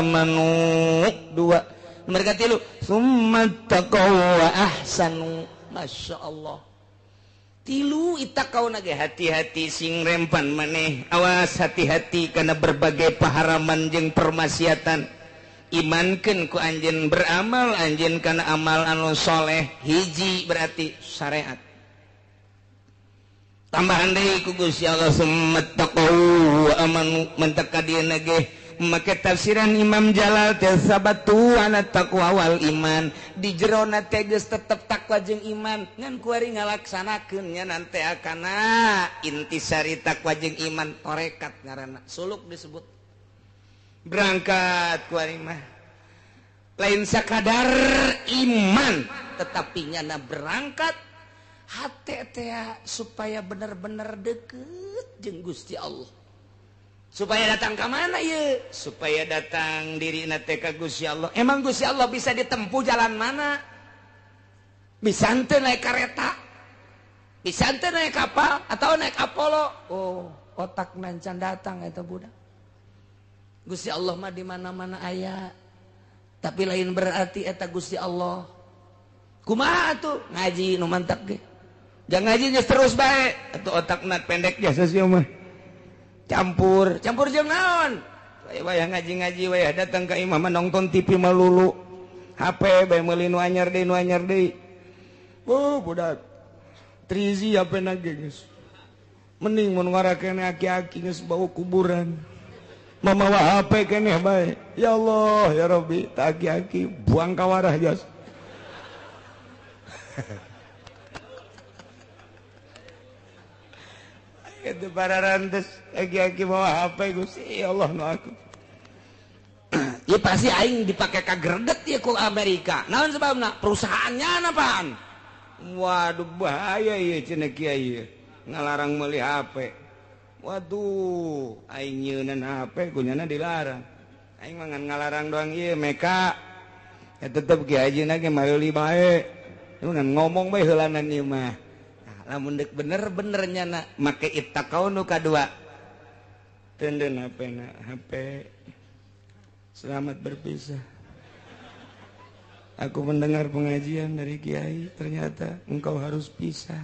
amanu dua. Mereka tilu summa taqaw wa ahsanu. Masya Allah. Tilu itakau nage hati-hati sing rempan maneh, awas hati-hati karena berbagai paharaman jeung permaksiatan. Imankeun ku anjeun beramal anjeun kana amal anu soleh, hiji berarti syariat. Tambahan deui ku Gusti Allah summattaqau wa amanu mentaka dieu ge make tafsiran Imam Jalal teh sabatu ana taqwa wal iman di jerona teh geus tetep takwa jeung iman ngan kuari ngalaksanakeun nya nante akana intisari takwa jeung iman torekat ngaranna suluk disebut berangkat kuari mah lain sakadar iman tetapi nyana berangkat hate teh supaya bener-bener deket jeung Gusti Allah. Supaya datang ke mana ya? Supaya datang diri teh ka Gusti Allah. Emang Gusti Allah bisa ditempuh jalan mana? Bisa henteu naik kereta? Bisa henteu naik kapal atau naik Apollo? Oh, otak nancan datang eta budak. Gusti Allah mah di mana-mana aya. Tapi lain berarti eta Gusti Allah. Kumaha atuh? Ngaji nu mantap ge. Jangan ngaji geus terus bae. Atuh otakna pendek jasa sia mah. Campur, campur jeung naon? Wayah ngaji-ngaji wayah datang ka imah mah nonton TV melulu. HP bae meuli nu anyar deui nu anyar deui. Oh, budak. Trizi HP na ge geus. Mending mun ngarakene aki-aki geus bau kuburan. Mamawa HP keneh bae. Ya Allah, ya Rabbi, tak aki-aki buang ka warah jas. Itu para rantes aki-aki bawa HP Gusti ya Allah nu aku. Ya pasti aing dipake ka greget ya ku Amerika. Naon sebabna? Perusahaannya apaan? Waduh bahaya ieu cenah kiai ngalarang meuli HP. Waduh, aing nyeunan HP kunyana dilarang. Aing mah ngan ngalarang doang ieu meka. Ya tetep kiai hajina ge meuli bae. Ngan ngomong bae heulanan ieu mah. Lamun dek bener-bener nyana make ittaqau nu kadua tenden HP na HP selamat berpisah. Aku mendengar pengajian dari kiai, ternyata engkau harus pisah.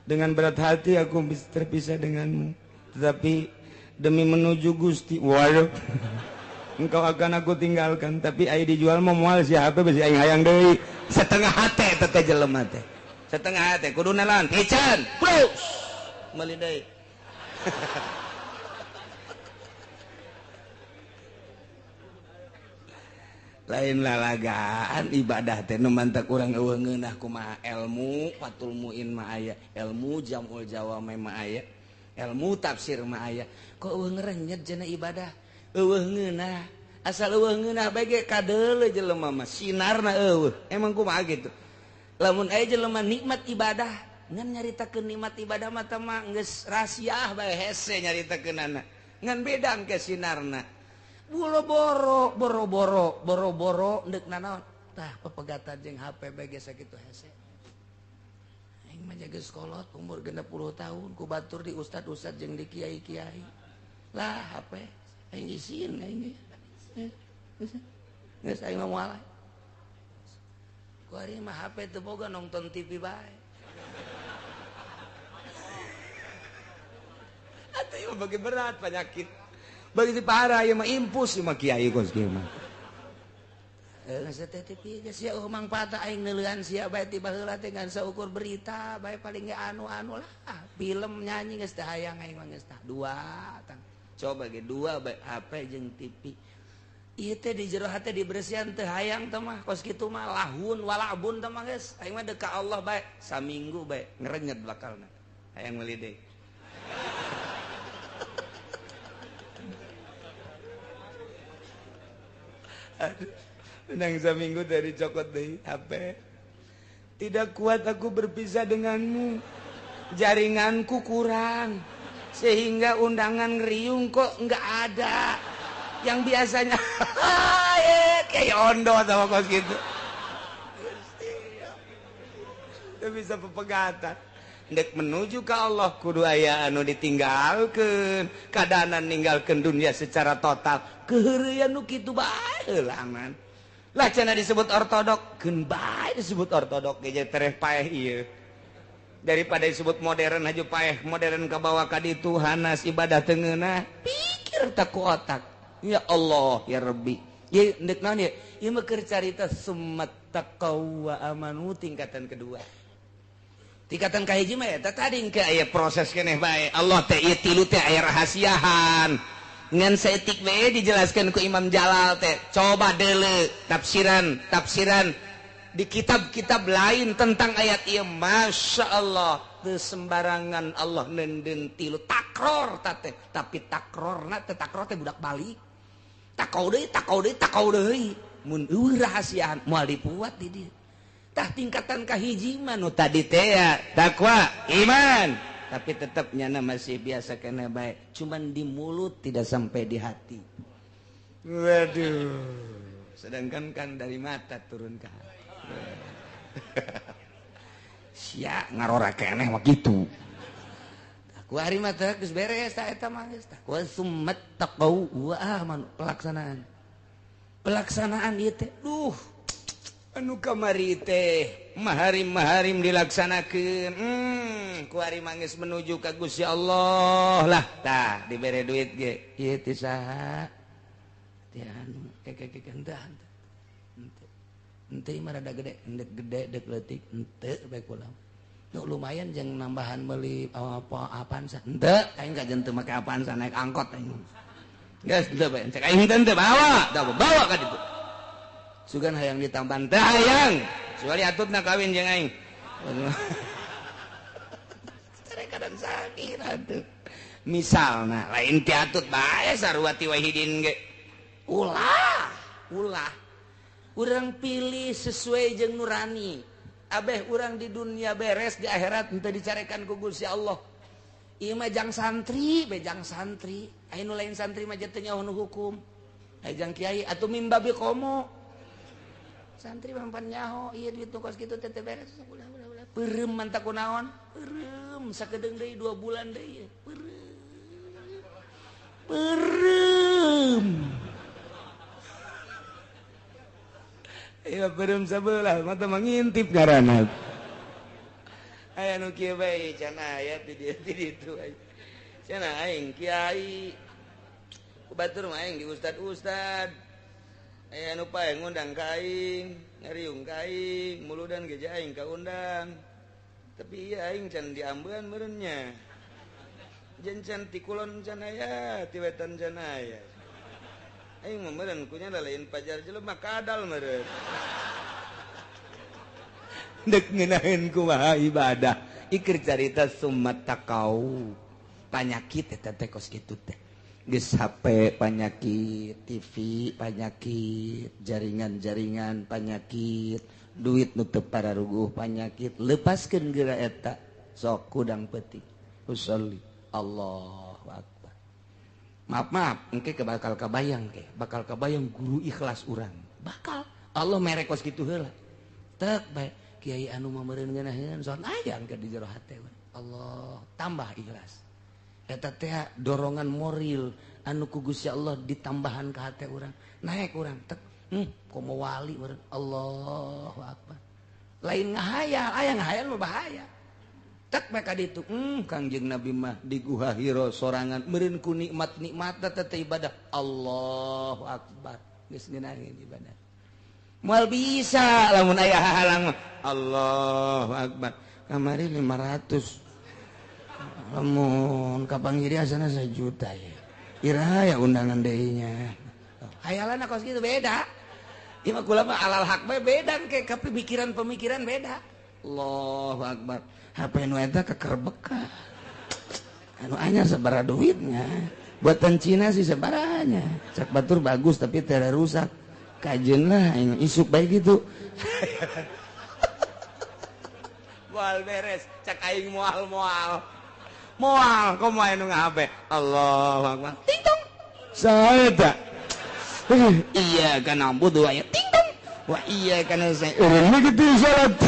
Dengan berat hati aku terpisah denganmu, tetapi demi menuju Gusti, waduh, engkau akan aku tinggalkan. Tapi ai dijual mah moal si HP besi aing hayang deui. Setengah hate teh jelema teh. Setengah hati kudu nalan pican plus meuli deui. Lain lalagaan ibadah teh nu mantak urang eueuh ngeunah kumaha ilmu Fathul Muin mah aya, ilmu Jamul Jawami mah aya, ilmu tafsir mah aya. Kok eueuh ngerenyet cenah ibadah? Eueuh ngeunah. Asal eueuh ngeunah bae ge kadeuleu jelema mah sinarna eueuh. Emang kumaha gitu? Lamun aya jelema nikmat ibadah ngan nyaritakeun nikmat ibadah mah teh mah geus rahasiah bae hese nyaritakeunana ngan beda engke sinarna boro-boro boro-boro boro-boro deuk nanaon tah pepegatan jeung HP bae ge sakitu hese. Aing mah geus kolot umur 60 tahun ku batur di ustad-ustad jeung di kiai-kiai lah HP aing isin aing geus aing mah moal. Kuari mah HP teu boga nonton TV bae. Atuh ieu bagi berat penyakit. Bagi parah ieu mah impus ieu mah kiai kos kieu mah. Geus teh TV geus sia eueuh mangfaat aing neuleuan sia bae ti baheula teh ngan saukur berita bae paling ge anu-anu lah. Film nyanyi geus teh hayang aing mah geus tah dua tang. Coba ge dua bae HP jeung TV. Ieu teh di jero hate dibersihan teu hayang teh mah kos kitu mah lahun walabun teh mah geus aing mah deuk ka Allah bae saminggu bae ngerenyet bakalna hayang meuli deui. Aduh, menang saminggu dari cokot deui HP. Tidak kuat aku berpisah denganmu. Jaringanku kurang sehingga undangan ngeriung kok enggak ada. Yang biasanya kayak ondo sama kos gitu. Itu bisa pepegatan. Ndek menuju ke Allah kudu aya anu ditinggalkeun, kadanan ninggalkeun dunia secara total. Keheureuyan nu kitu bae heulangan. Lah cenah disebut ortodok, keun bae disebut ortodok ge tereh paeh ieu. Daripada disebut modern aja paeh modern kabawa ka ditu hanas ibadah teu ngeunah. Pikir tak ku otak. Ya Allah ya Rabbi. Ieu deuk naon ieu? Ieu mah keur carita summat taqaw wa amanu tingkatan kedua. Tingkatan kahiji mah eta tadi engke aya proses keneh bae. Allah teh ieu tilu teh aya rahasiahan. Ngan saeutik bae dijelaskeun ku Imam Jalal teh. Coba deuleu tafsiran di kitab-kitab lain tentang ayat ieu, Masya Allah teu sembarangan Allah neundeun tilu takror teh, tapi takrorna teh takror teh budak balik. Takau deui, takau deui, takau deui. Mun eueuh rahasiaan moal dipuat di dieu. Tah tingkatan kahiji mah nu tadi teh ya, takwa, iman, tapi tetap nyana masih biasa kena baik, cuman di mulut tidak sampai di hati. Waduh, sedangkan kan dari mata turun ke hati. Sia ngarora keneh mah kitu. Ku ari mah teh geus beres ta eta mah geus tah. Wa summat taqau wa amanu, pelaksanaan. Pelaksanaan ieu teh duh anu kamari teh maharim-maharim dilaksanakeun. Ku ari mah geus menuju ka Gusti Allah lah tah dibere duit ge. Ieu teh saha? Teh anu keke henteu. Henteu mah rada gede, endek gede dek leutik henteu bae kula. Nu lumayan jeung nambahan meuli apa Avanza. Henteu aing kajen teu make Avanza naik angkot aing. Geus henteu bae cek aing henteu bawa, da bawa ka ditu. Sugan hayang ditambahan teh hayang. Kecuali atutna kawin jeung aing. Carekan sakit atuh. Misalna lain ti atut bae sarua ti Wahidin ge. Ulah, ulah. Urang pilih sesuai jeung nurani. Abeh urang di dunia beres, di akhirat henteu dicarekan ku Gusti Allah. Ieu mah jang santri, be jang santri. Aya nu lain santri mah teu nyaho nu hukum. Aya jang kiai atuh mimbabi komo. Santri mah pan nyaho, ieu duit nu kos kitu teh teu beres. Ulah ulah ulah. Peureum mantap kunaon? Peureum sakedeung deui 2 bulan deui. Peureum. Peureum. Iya peureum sabelah mata mangintip ngaranna. Aya nu kieu bae can aya di dieu di ditu. Cenah aing kiai. Ku batur mah aing di ustad-ustad. Aya nu pae ngundang ka aing, ngariung ka aing, muludan ge aing kaundang. Tapi ieu aing can diambean meureun nya. Jeung can ti kulon can aya, ti wetan can aya. Aing mah meureun kunya lain pajar jelema kadal meureun. Dek ngeunaheun kumaha ibadah. Iker carita summat taqau. Panyakit eta teh kos kitu teh. Geus HP panyakit, TV panyakit, jaringan-jaringan panyakit, duit nu teu pararuguh panyakit, lepaskeun geura eta sok kudang peuting. Usolli Allahu akbar. Maaf maaf, engke bakal kabayang ke, bakal kabayang guru ikhlas urang. Bakal Allah mere kos kitu heula. Tek bae kiai anu mah meureun ngeunaheun son aya engke di jero hate. Allah tambah ikhlas. Eta teh dorongan moral anu ku Gusti Allah ditambahan ka hate urang. Naik urang tek, komo wali meureun. Allahu akbar. Lain ngahayal, aya ngahayal mah bahaya. Tek bae ka ditu, Kangjeng Nabi mah di Guha Hira sorangan meureun ku nikmat-nikmat teh ibadah. Allahu akbar. Geus ngeunaheun ibadah. Moal bisa lamun aya hahalang mah. Allahu akbar. Kamari 500. Lamun kapanggih asana 1 juta ya. Iraha ya undangan deui nya. Hayalan kos kitu beda. Ieu mah kula mah alal hak bae beda ke pemikiran-pemikiran beda. Allahu akbar. HP nu eta kekerbeka. Anu anyar sabaraha duitnya. Buatan Cina sih sabarahanya. Cak batur bagus tapi tera rusak. Kajeun lah aing isuk bae gitu. Moal beres, cak aing moal-moal. Moal komo aya nu ngahape. Allahu akbar. Ting tong. Saeta. Iya kana ambu dua ya. Ting tong. Wa iya kana saya. Urang kitu salat.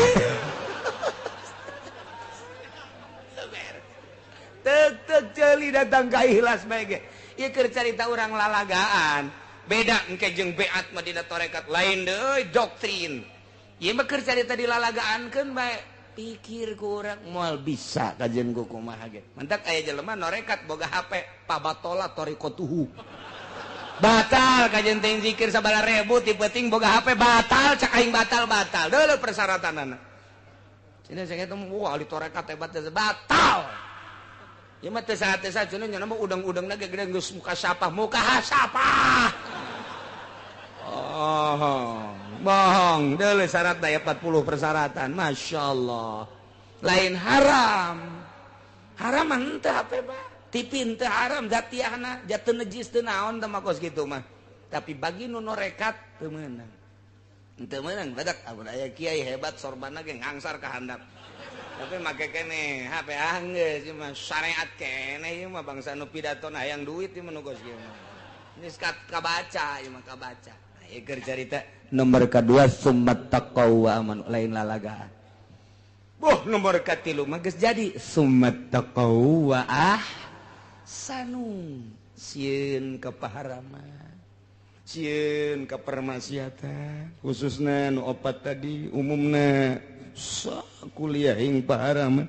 Tek tek ceuli datang ka ikhlas bae ge. Ieu keur carita urang lalagaan. Beda engke jeung beat mah dina tarekat lain deui doktrin. Ieu mah keur carita dilalagaankeun bae. Pikir ku urang moal bisa kajian ku kumaha ge. Mantak aya jelema norekat boga HP pabatola thoriqotuhu. Batal kajian teh zikir sabala ribu ti peuting boga HP batal cak aing batal batal. Deuleu persyaratanana. Cenah saya teh wah ahli tarekat hebat batal. Ieu mah teu saha-saha cenah nya mah udang-udangna ge gede geus muka sapah muka hasapah. Oh, bohong. Deuleu syarat daya 40 persyaratan. Masya Allah. Lain haram. Haram mah henteu HP mah. TV henteu haram zatiahna, jatuh najis teu naon teh mah kos kitu mah. Tapi bagi nu norekat teu meunang. Henteu meunang badak amun aya kiai hebat sorbanna ge ngangsar ka handap. Tapi make keneh HP anggeus ieu mah syariat keneh ieu mah bangsa nu pidato hayang duit ieu mah nu kos kieu mah. Geus kabaca ieu mah kabaca. Ieu carita nomor kedua summat taqaw wa amanu lain lalagaan. Boh nomor katilu mah geus jadi summat taqaw wa ahsanu. Sieun ka paharaman, sieun ka permaksiatan, khususna nu opat tadi umumna kuliah ing paharaman.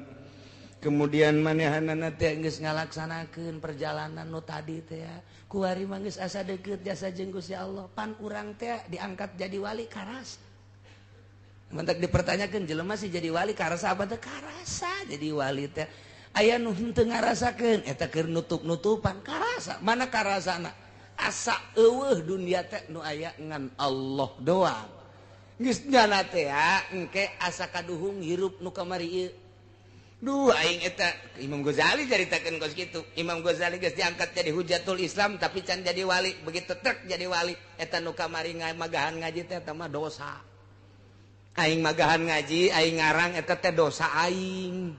Kemudian manehanana teh geus ngalaksanakeun perjalanan nu tadi teh kuari mah geus asa deukeut jasa jeung Gusti Allah pan urang teh diangkat jadi wali karasa. Mantak dipertanyakeun jelema sih jadi wali karasa apa teh karasa jadi wali teh aya nu henteu ngarasakeun eta keur nutup-nutupan karasa mana karasana asa eueuh dunia teh nu aya ngan Allah doang geus nyana teh engke asa kaduhung hirup nu kamari ieu. Duh aing eta Imam Ghazali caritakeun kos kitu. Imam Ghazali geus diangkat jadi hujatul Islam tapi can jadi wali. Begitu trek jadi wali eta nu kamari magahan ngaji teh eta mah dosa. Aing magahan ngaji, aing ngarang eta teh dosa aing.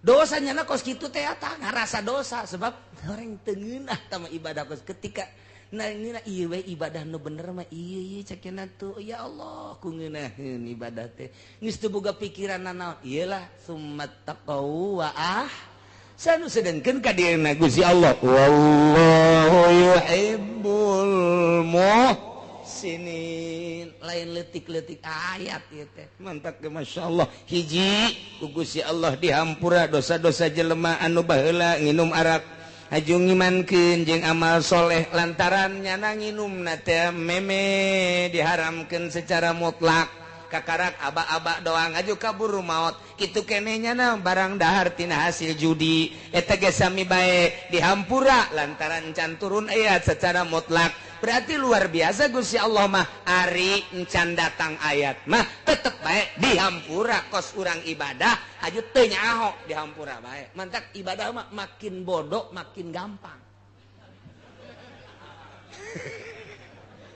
Dosa nyana kos kitu teh eta ngarasa dosa sebab orang teu ngeunah tah mah ibadah kos ketika nah ngeunah ieu we ibadah nu bener mah ieu ieu cekena tuh ya Allah ku ngeunaheun ibadah teh geus teu boga pikiran nanaon ieu lah summat taqaw wa ahsanu sedengkeun ka dieuna Gusti Allah wallahu yuhibbul muhsinin lain leutik-leutik ayat ieu teh mantak ge masyaallah hiji ku Gusti Allah dihampura dosa-dosa jelema anu baheula nginum arak haju ngimankeun jeung amal soleh lantaran nyana nginumna teh meme diharamkeun secara mutlak kakarak aba-aba doang aju kaburu maot kitu keneh nyana barang dahar tina hasil judi eta ge sami bae dihampura lantaran can turun ayat secara mutlak berarti luar biasa Gusti Allah mah ari encan datang ayat mah tetep bae dihampura kos urang ibadah aju teu nyaho dihampura bae mantak ibadah mah makin bodoh makin gampang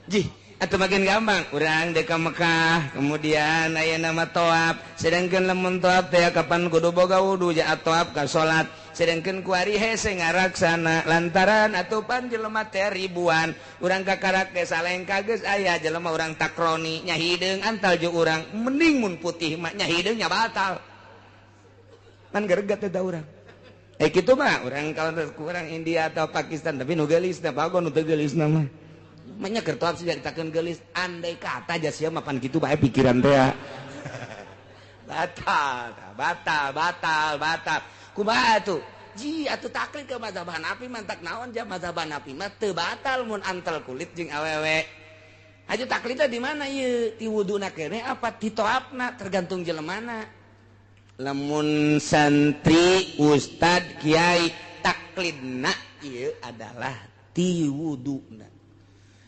jih atau makin gampang urang dek ka Mekah kemudian aya nama toab sedangkan lamun toab teh kapan kudu boga wudu ja toab ka salat sedangkan kuari hese ngaraksana lantaran atuh pan jelema teh ribuan urang kakarak ge salengka geus aya jelema urang takroni nya hideung antal jeung urang mending mun putih mah nya hideung nya batal pan geregat eta urang kitu mah urang kalau kurang India atau Pakistan tapi nu geulis teh bago nu teu geulis mah banyak kertoap sih caritakeun geulis andai kata aja sia mapan kitu bae pikiran teh batal batal batal batal kumaha atuh ji atuh taklid ke mazhab Hanafi mantak naon ja mazhab Hanafi mah teu batal mun antel kulit jeung awewe aju taklidna di mana ieu ti wuduna keneh apa ti toapna tergantung jelemana lamun santri ustad kiai taklidna ieu adalah ti wuduna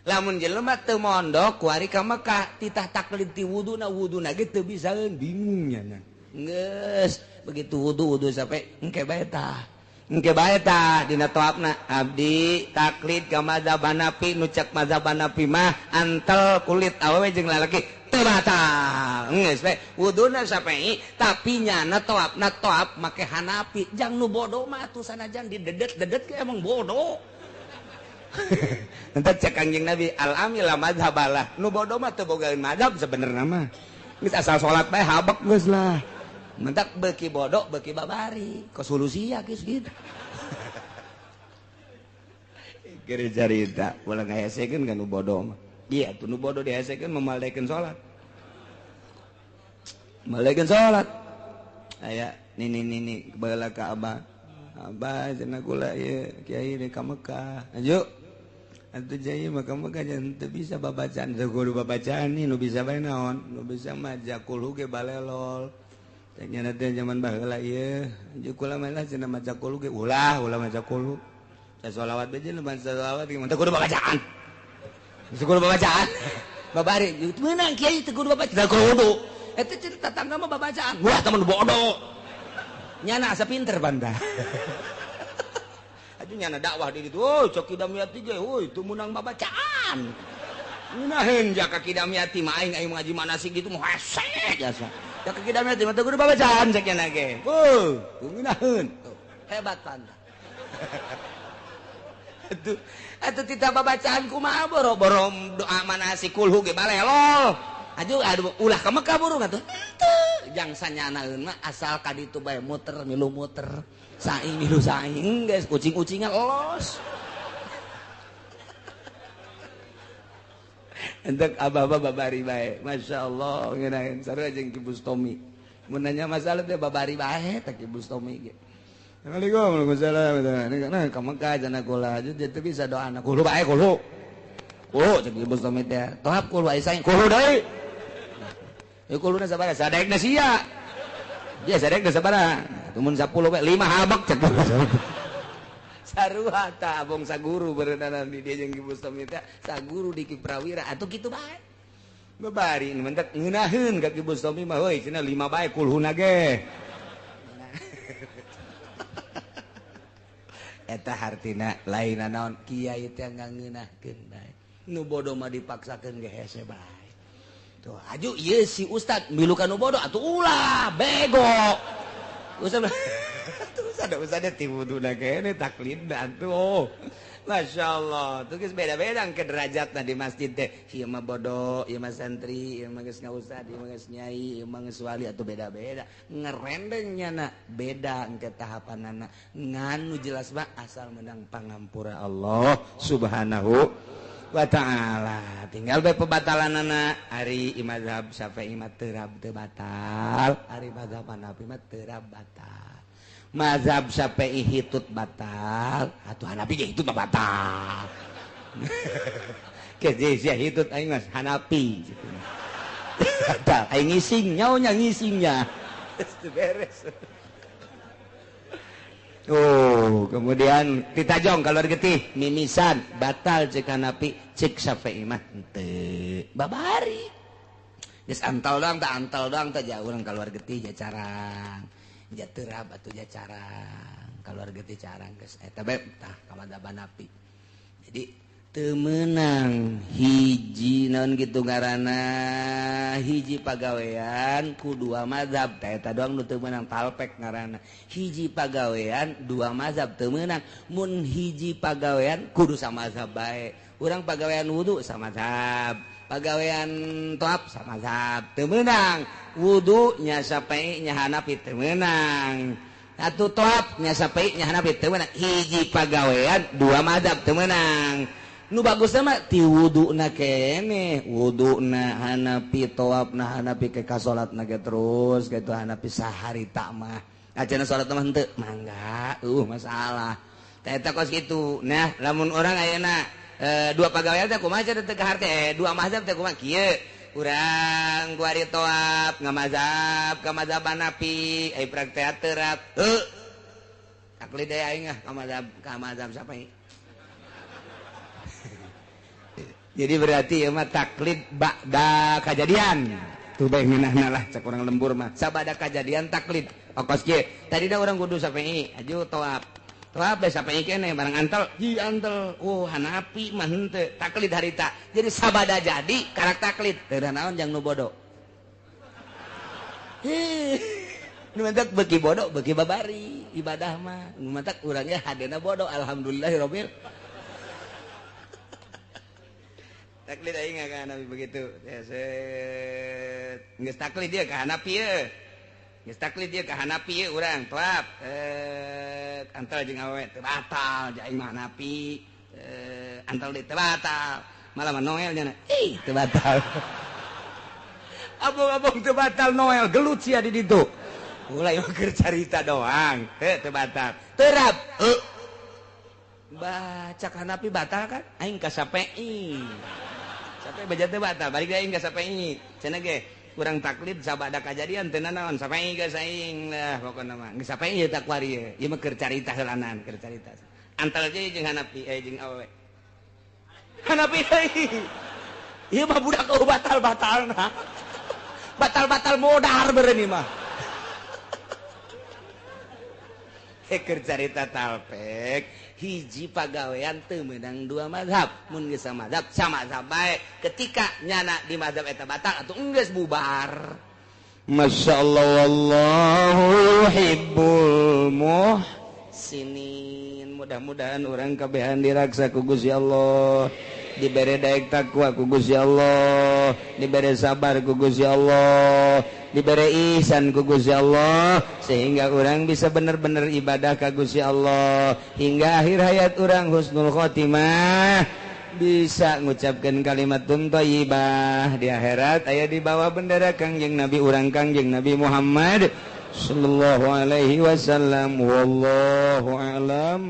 lamun jelema teu mondok kuari ka Mekah titah taklid ti wuduna wuduna ge teu bisaeun bingung nya geus begitu wudu wudu sampai engke bae tah engke bae tah dina toapna abdi taklid ka mazhab Hanafi nu cek mazhab Hanafi mah antel kulit awewe jeung lalaki teu batal geus we wuduna sampai tapi nyana toapna toap make Hanafi jang nu bodoh mah atuh sanajan didedet-dedet ge emang bodoh. Entah cek Kangjeng Nabi al-amil la mazhabalah nu bodoh mah teu bogaeun mazhab sebenarnya mah geus asal salat bae habek geus lah mentak beuki bodoh beuki babari ke solusi ya geus gitu. Keur carita ulah ngahesekeun ka nu bodoh mah iya tuh nu bodoh dihesekeun memaldekeun salat maldekeun salat Aya nini-nini baheula ka abah. Abah cenah kula ieu kiai di ka Mekah. Aju. Atuh jai mah ka Mekah jangan teu bisa babacaan, teu kudu babacaan nih nu bisa bae naon? Nu bisa mah jakul ge balelol. Teh nya teh zaman baheula ieu. Aju kula mah lah cenah maca kulu ge ulah, ulah maca kulu. Sholawat aja lu bangsa sholawat gimana teu kudu babacaan. Teu kudu babacaan. Babari meunang kiai teu kudu babacaan. Teu kudu. Eta cerita tetangga mah babacaan. Wah, temen bodoh. Nyana asa pinter banda. Aduh nyana dakwah di ditu. Oh, cok Kidamyati ge, euy, teu meunang babacaan. Ngeunaheun jaka Kidamyati mah aing aing ngaji manasik gitu mah hese jasa. Jaka Kidamyati mah teu kudu babacaan cek nyana ge. Heuh, ngeunaheun. Hebat banda. Atuh, atuh tita babacaan kumaha boro-boro doa manasik kulhu ge balelol. Aduh, aduh, ulah ka Mekah burung atuh. Henteu, jang sanyanaeun mah asal ka ditu bae muter milu muter, saing milu saing geus kucing-kucingan los. Entek abah-abah babari bae. Masyaallah ngeunaheun sarua jeung Ki Bustomi. Mun nanya masalah teh babari bae teh Ki Bustomi ge. Assalamualaikum warahmatullahi wabarakatuh. Nah, ka Mekah cenah kula teu bisa doana kulu bae kulu. Kulu cek Ki Bustomi teh. Tohap kulu aya saing kulu deui. Ya kuluna sabaraha? Sadaekna sia. Dia sadaekna sabaraha? Tumun 10 bae 5 habak cek. Sarua ta abong saguru berenang di dia jeung Ki Bustomi teh, saguru di Ki Prawira atuh kitu bae. Babari nu mentek ngeunaheun ka Ki Bustomi mah heuy cenah 5 bae kulhuna ge. Eta hartina lain naon kiai teh ngangeunahkeun bae. Nu bodoh mah dipaksakeun ge hese bae. Tuh, aju ieu si ustad milu ka nu bodoh atuh ulah bego. Ustad tuh ustad ti wuduna kene taklidna atuh. Masyaallah, tuh geus beda-beda ke derajatna di masjid teh. Ieu mah bodoh, ieu mah santri, ieu mah geus ngaustad, ieu mah geus nyai, ieu mah geus wali atuh beda-beda. Ngerendeng nyana beda engke tahapanana. Ngan nu jelas mah asal menang pangampura Allah Subhanahu wa ta'ala. Tinggal bae pebatalanana ari mazhab Syafi'i mah terab teu batal, ari mazhab Hanafi mah terab batal. Mazhab Syafi'i hitut batal, atuh Hanafi ge hitut mah batal. Ke sia hitut aing mah Hanafi. Batal aing ngising nyaonya ngisingnya. Geus beres. Oh, kemudian ditajong keluar getih mimisan batal cek Hanafi cek Syafi'i mah henteu. Babari. Geus antal doang tah antal doang tah jauh urang keluar getih ja carang. Ja terab atuh ja carang. Keluar getih carang geus eta bae tah ka mazhab Hanafi. Jadi teu meunang hiji naon kitu ngaranna hiji pagawean ku dua mazhab tah eta doang nu teu meunang talpek ngaranna. Hiji pagawean dua mazhab teu meunang. Mun hiji pagawean kudu samazhab bae. Urang pagawean wudu samazhab, pagawean toap samazhab teu meunang. Wudu nya Syafi'i nya Hanafi teu meunang. Atuh toap nya Syafi'i nya Hanafi teu meunang. Hiji pagawean dua mazhab teu meunang. Nu bagusna mah ti wuduna keneh, wuduna Hanafi, toapna Hanafi ke ka salatna ge terus kitu Hanafi saharita mah. Acan salat mah henteu, mangga, masalah. Tah eta kos kitu. Nah, lamun urang ayeuna dua pagawean teh kumaha cenah teu kaharte, dua mazhab teh kumaha kieu. Urang kuari toap ngamazhab ka mazhab Hanafi, ai praktek terap. Heuh. Taklid deui aing ah ka mazhab Syafi'i. Jadi berarti ieu mah taklid ba'da kajadian. Tuh bae ngeunahna lah cek urang lembur mah. Sabada kajadian taklid. Okos kieu. Tadina urang kudu Syafi'i, aju toap. Toap bae Syafi'i keneh barang antel, ji antel. Oh, Hanafi mah henteu taklid harita. Jadi sabada jadi karak taklid. Teu naon jang nu bodoh. Hih. Nu mantak beuki bodoh, beuki babari ibadah mah. Nu mantak urangnya hadena bodoh. Alhamdulillahirabbil. Taklid aing ka Hanafi begitu. Set. Geus taklid dia ka Hanafi ye. Geus taklid dia ka Hanafi ye urang toap. Antal jeung awewe teu batal, aing mah Hanafi. Antal deui teu batal. Malah mah Noel nya. Ih, teu batal. Abong-abong teu batal Noel gelut sia di ditu. Mulai keur carita doang, heuh teu batal. Terap. Heuh. Baca Hanafi batal kan? Aing ka Syafi'i. Sampai baca teu batal, balik aing ka Syafi'i. Cenah ge kurang taklid sabada kajadian teu nanaon Syafi'i geus aing lah pokona mah. Geus Syafi'i ieu tak kuari ieu. Ieu mah keur carita heulanan, keur carita. Antal je jeung Hanafi jeung awewe. Hanafi deui. Ieu mah budak eueuh batal-batalna. Batal-batal modar beureun ieu mah. Keur carita talpek hiji pagawean teu meunang dua mazhab mun geus samazhab samazhab bae ketika nyana di mazhab eta batal atuh enggeus bubar. Masya Allah wallahu yuhibbul muhsinin. Mudah-mudahan urang kabehan diraksa ku Gusti Allah, dibere daek takwa ku Gusti Allah, dibere sabar ku Gusti Allah, dibere ihsan ku Gusti Allah, sehingga orang bisa bener-bener ibadah ka Gusti Allah hingga akhir hayat orang husnul khotimah, bisa ngucapkan kalimat thayyibah di akhirat aya di bawah bendera Kangjeng Nabi urang Kangjeng Nabi Muhammad sallallahu alaihi wasallam. Wallahu a'lam.